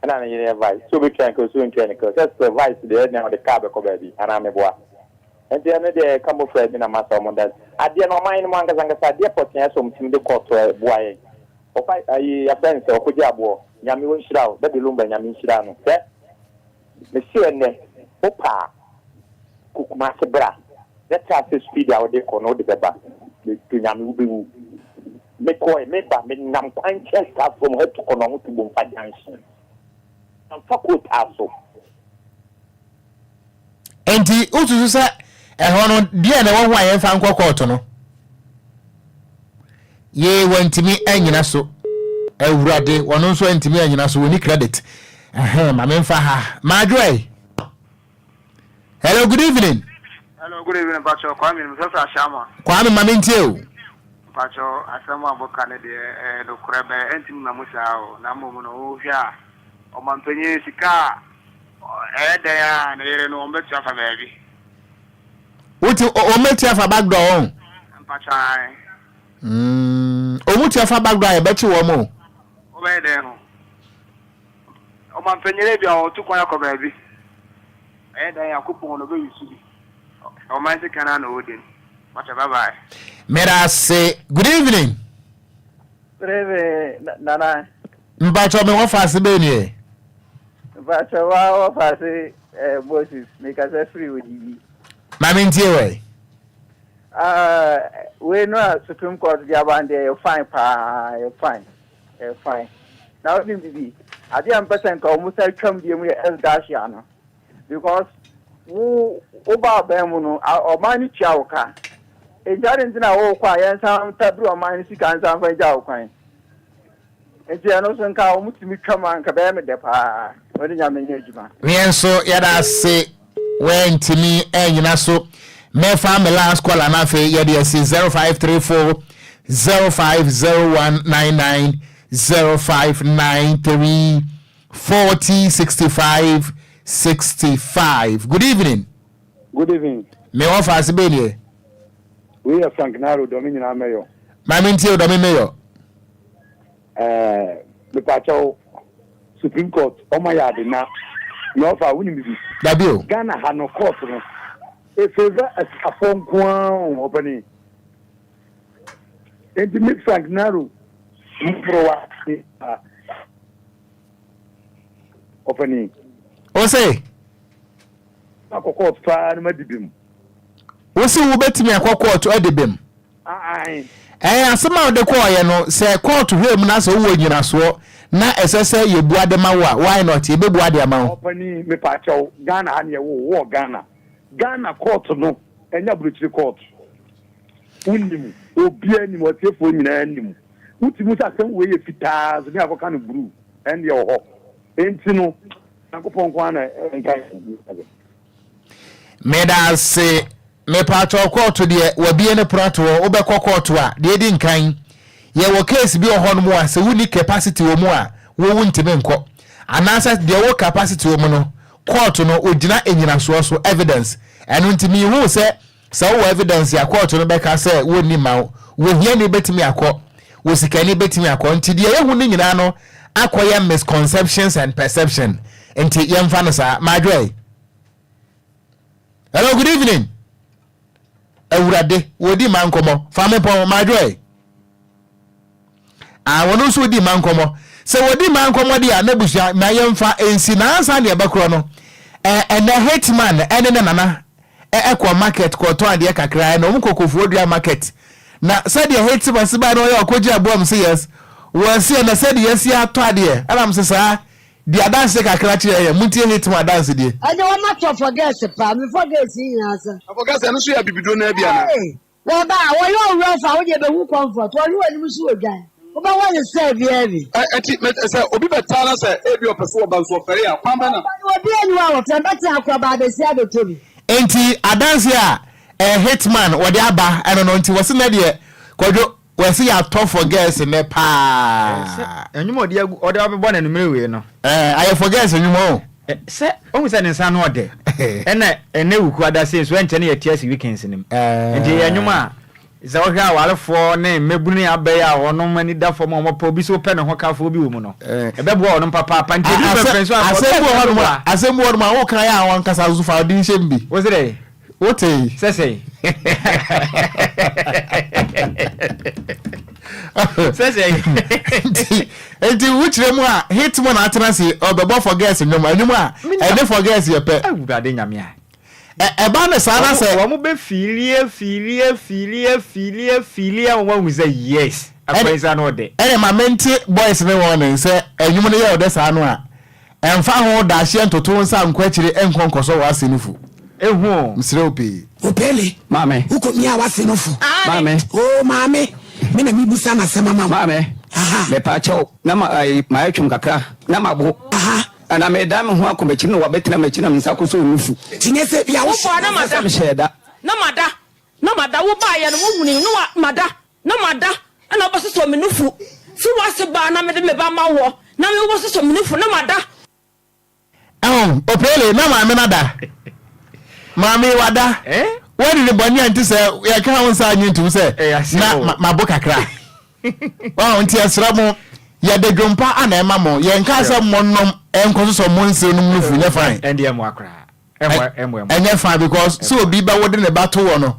ɛna ne yere yɛ vice, sɛ obetua ne ka o, sɛ ontua ne ka o, sɛ sɛ vice deɛ ɛna ɔde kaa bɛkɔ baabi, anaa meboa. Nti ɛno deɛ ɛka mmɔfra bi na masa ɔmo da. Adeɛ no ɔman no mu ankasa ankasa, adeɛ pɔtee sɛ ɔmo tumi de kɔɔto ɛboa yɛn. Ɔfa ayi yɛfrɛ no sɛ Ɔkogye Aboɔ, Nyame wɔnhyira wo, Daddy Lumba, Nyame nhyira no. Hwɛ, mesi ɛnnɛ, wopa a, kɔ Kumase bra, na tra sɛ speed a wode kɔ no wode bɛba. Medo Nyame wobɛwu. Mekɔe, meba, menam kwan kyɛn saa from ha to Kɔnɔho to Bomfa Junction. Amfa kootaa so. Nti wosusu sɛ ɛhɔ no deɛ na ɛwɔ ho a yɛmfa nkɔ kɔɔto no yee, wantumi anyina so. Awurade, wɔno nso antumi anyina so, wɔni credit. Ɛhɛn, ma memfa ha. Madwoe. Hello, good evening. Hello, good evening, Pacho. Kwame, Mr. Ashama. Kwame, ma mentie o. Pacho, asɛm a boka ne deɛ ɛyɛ nokorɛ bɛɛ ɛntumi ma mu saa o. Na mmom no, wohwɛ a, ɔmampanyin sika a ɛyɛ dɛn a ne yere no wɔn bɛtua fa baabi. Wote wɔn bɛtua fa back door wɔn. Mpacho ae. Wɔn tua fa back door a yɛbɛkye wɔn o. Wɔbɛyɛ dɛn ho? Ɔmampanyin bi a ɔtu kwan akɔ baabi. Ɛyɛ dɛn Nyankopɔn no ɔbɛyi so bi. Ɔman sika no na ɔdi no. Mpacho bye bye. Medase. Good evening. Good evening, Nana. Mpacho me wɔfa ase bɛn nie? Mpacho wa wɔfa ase eh, Moses, mekasa firi Odidi. Maame ntie wɛ. Uh, wei no a Supreme Court de aba deɛ yɛ fine paa, yɛ fine, yɛ fine. Na wonim bibi, adeɛ a mpɛ sɛ nka wɔn sa twam deɛ mu yɛ ex gratia no. Because wo woba aban mu no, ɔman no tua wo ka. Nti ade nti na wokɔ a yɛnsan tabiri ɔman no sika nsan fa gya wo kwan. Nti ɛno nso nka wɔn tumi twam a nka bɛyɛ me dɛ paa. Wɔde Nyame nyɛ adwuma. Yɛn nso yɛda ase wantumi anyina so. Mɛfa me last caller na afei yɛde asi 0534 050199 0593 40 65 65. Good evening. Good evening. Me wɔ faase bɛn nie? Wei yɛ Frank Naro Dɔme nyinaa mɛyɔ. Maame ntie o Dɔme mɛyɔ. Ɛɛ mepaakyɛw Supreme Court ɔma yɛ ade na na ɔfa wonim bibi. Dabi o. Ghana ha no court no e favour asikafoɔ nko ara o ɔpani. Enti me Frank Naro mmorowa ɔpani. O se. Akɔ court paa no ma di bem. Wo se wobɛtumi akɔ court adi bem? Aane. Ɛɛ asɛm a wode kɔɔeɛ no sɛ court hwɛ mu na sɛ wowɔ nyinasoɔ na ɛsɛ sɛ yɛbua de ma wo a why not yɛbɛbua de ama wo. Ɔpanin mepaakyɛw Ghana ha ne yɛwoo wo wɔ Ghana Ghana court no ɛnyɛ aburokyire court wonim obiara nim ɔtiefoɔ nyinaa nim wotumi hu sɛ asɛm wei yɛ fitaa nso ne akɔka no bruu ɛndeɛ wɔ hɔ enti no Nyankopɔn nko ara na ɛnka yɛn. Meda ase. Mepaatwɔ kɔɔto deɛ wabie ne pono ato hɔ wobɛkɔ kɔɔto a deɛ edi nkan yɛwɔ case bi wɔ hɔ nom a sɛ wonni capacity wɔ mu a wo wontumi nkɔ anaasɛ deɛ wɔ capacity wɔ mu no kɔɔto no ogyina enyinasoɔ so evidence ɛno nti mehu sɛ sɛ wowɔ evidence a kɔɔto no bɛka sɛ wonni ma wo wɔ hiani bɛtumi akɔ wɔ sikani bɛtumi akɔ nti deɛ yɛhu no nyinaa no akɔyɛ misconceptions and perception nti yɛmfa no saa madwoɛ. Hello, good evening. Awurade, wɔdi ma nkɔmmɔ. Fa me pɔn, madwoɛ. Ah, wɔn nso di ma nkɔmmɔ. Sɛ wɔdi ma nkɔmmɔ deɛ a, n'abusua ma yɛmfa nsi na ansa ne ɛbɛkorɔ no. Ɛnɛ hitman ɛne ne nana ɛkɔ market kɔtɔn adeɛ kakra ɛna wɔn kɔ kofoɔ dua market. Na sɛdeɛ hitman si baa no ɔyɛ ɔkɔgye aboa mu sɛ yes. Wɔasi ɛnɛ sɛdeɛ yɛsi atɔ adeɛ ɛna mo sɛ saa. Di adanse kakra kyerɛ yɛn. Montie Hitman adansedie. Ɛnde wɔma tɔ fɔgɛs paa. Me fɔgɛs yi nyinaa sa. Na fɔgɛs ɛno nso yɛ abibiduro no ara bi anaa? Hey! Wɔba a, wɔyɛ owura fa, wo deɛ bɛhu comfort. Wɔhwe w'anim so wɔ dwan. Wobɛwɔ ne style biara bi. Ɛ, ɛnti, mɛ, sɛ obi bɛtaa na sɛ ebi ɔpɛ sɛ ɔba nso ɔfɛre a, kwan bɛn na. Ɔba no, obiara nni hɔ a wɔfrɛ no, bɛtena akɔ aba abɛsi abɛtɔ bi. Enti adanse a eh, Hitman wɔde aba ɛno no nti wɔse nɛ deɛ Kwadwo Wɔse yɛatɔ for girls nnɛ paa. Sɛ nnwom a ɔde agu ɔde abɛbɔ no anwummere wei no. Ɛɛ ayɛ for girls nnwom o. Sɛ wohu sɛ ne nsa ano ɔdɛ. Ɛna ɛnɛ Wukuada sei nso ɛnkyɛ ne yɛte ase weekends no mu. Nti ɛyɛ nnwom a sɛ wohwɛ awarefoɔ ne mmabunu ne abɛɛ a wɔnom ani da fam a wɔpɛ obi sɛ wopɛ ne ho kafoɔ bi wɔ mu no ɛbɛboa wɔnom papaapa. Nti ɛduru pɛmpɛn so a Asɛm bi wɔ hɔnom a asɛm bi wɔ hɔnom a woka yɛ a wankasa nso fa wo din hyɛ mu bi. Wo se dɛn? Wote yi. Sɛ sɛn? Sɛ sɛn? Nti nti wokyerɛ mu a hitman atena ase ɔbɛbɔ for girls nnwom nnwom a ɛne for girls yɛ pɛ. Awurade nyame a. Ɛba ne saa na sɛ. Wɔn bɛ fiilie fiilie fiilie fiilie fiilie a wɔn ahu sɛ yes akwansa no ɔdɛ. Ɛne ma mente boys ne wɔn ne sɛ nnwom no yɛ ɔdɛ saa no a Ɛmfa ho daahyeɛ ntoto wo nsa nkɔ akyire nkɔ nkɔsɔ w'ase no fu. Ehu o. Mesrɛ wo pii. Opele. Maame. Wokɔ mia w'ase no fo. Maame. Oo maame, me na mebusa n'asɛm ama wo. Maame. Mepaakyɛw, na ma ayi mayɛ twom kakra, na mabo. Na medan me ho akɔ m'akyi na wabɛtena m'akyi na me nsa akɔsɔ nufu. Nti nyɛ sɛ bia wo Wobaa na mada. Sɛ mehyɛɛ da. Na mada, na mada, wobaeɛ no wohunii no wa mada, na mada, ɛna wobɛsosɔ me nufu. Fi w'ase baa na mede me ba ma woɔ, na me wobɛsosɔ me nufu, na mada. Ɛho, Opele, na maame no ada. Maame yi wada. Wadi ne bɔne a nti sɛ yɛka wo nsa anyi ntom sɛ na mabo kakra. Wahu nti ɛsrɛ mo yɛde dwompa ana ɛma mo yɛnka sɛ monom ɛnkɔ so sɛ mo nsew nom nufu nyɛ fine. Ɛnyɛ fine because sɛ obi bɛ wode ne ba to wɔ no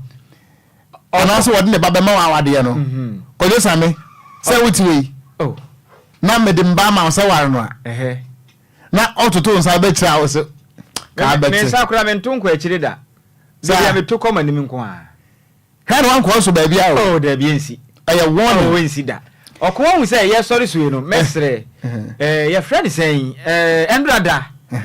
anaasɛ wɔde ne ba bɛma wɔ awadeɛ no mhm. Kwadwo Same sɛ wote wei oh. na mede mba ama wo sɛ ware no a na ɔtoto nsa bɛkyerɛ a wo sɛ kaa bɛte. Me nsa koraa mento nkɔ akyire da. Baabi a meto kɔ m'anim nko ara. Hwɛ na wankɔ so baabi a o. Oh dabi ensi. Ɛyɛ warning. Oh ensi da. Ɔko wahu sɛ yɛsɔre sue no mɛsrɛ eh, yɛfrɛ no sɛn eh, ɛndra da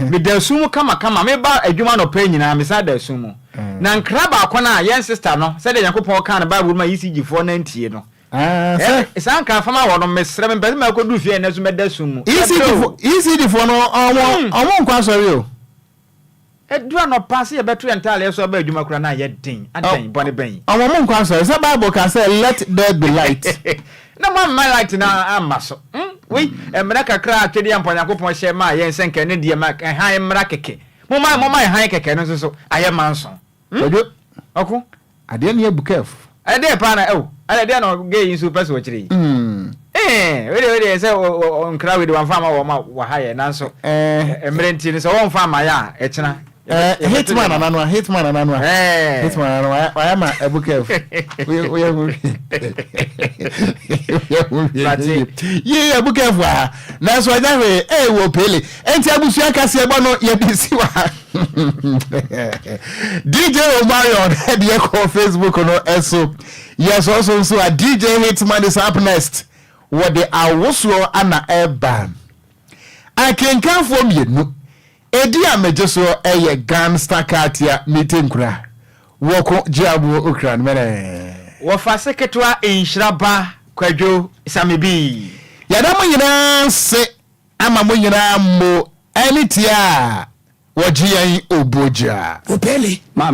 meda sum mu kamakama meba adwuma anɔpa nyinaa mesan da sum mu na nkra baako no a yɛn sister no sɛdeɛ Nyankopɔn kaa no Bible mu a ECG foɔ no antie no Ah, sɛ. Eh, saa nka fama wɔ no mesrɛ mempɛ sɛ mɛkɔduru fie ɛnɛ so mɛda sum mu. Yɛbrɛ o. ECD foɔ no ɔmo ɔmo nkɔ asɔre o. Ɛduru anɔpa sɛ yɛbɛto yɛn ntaaleɛ so aba adwuma koraa na ayɛ den. Adɛn, bɔne bɛn? Ɔmo ɔmo nkɔ asɔre sɛ Bible ka sɛ let there be light. Na moamma light no amma so. Hmm, wei, mmara kakra a Twedeɛ Mpa Onyankopɔn hyɛ maa yɛn sɛ nka ɛno deɛ ma hann mmra kɛkɛ. Momma momma hann kɛkɛ no nso so ayɛ manso. Hmm? Kwadwo. Ɔko. Adeɛ no yɛ bukɛf. Ɛdeɛ paa na ɛo. Ɛdeɛ deɛ na gay yi nso pɛ sɛ ɔkyerɛ yi. Ee, wei deɛ wei deɛ sɛ nkra wei deɛ wɔmfa ama wɔn a wɔha yɛ nanso mmerɛ nti no sɛ wɔmfa ama yɛ a ɛkyena. Hitman ananoa, hitman ananoa, hitman ananoa, wayɛ ma ɛbukɛf. Woyɛ ho hwee. Woyɛ ho hwee. Yie ɛbukɛf wɔ ha. Nanso ɛnyɛ hwee, ee wɔ pele. Enti abusua kaseɛbɔ no yɛde si wɔ ha. DJ Omarion ɛde ɛkɔ Facebook no ɛso. Yɛsɔ so nso a DJ Hitman is up next. Wɔde awosoɔ ana ɛba. Akenkanfoɔ mmienu. Edi a megye soɔ ɛyɛ Gangsta Katia Mite Nkura. Wɔko Gyeaboɔ Okran Mɛnɛ. Wɔfa se ketewa nhyira ba Kwadwo Same Bi. Yɛda mo nyinaa ase ama mo nyinaa mo ɛne tie a wɔgye yɛn obogya. Opele. Maame.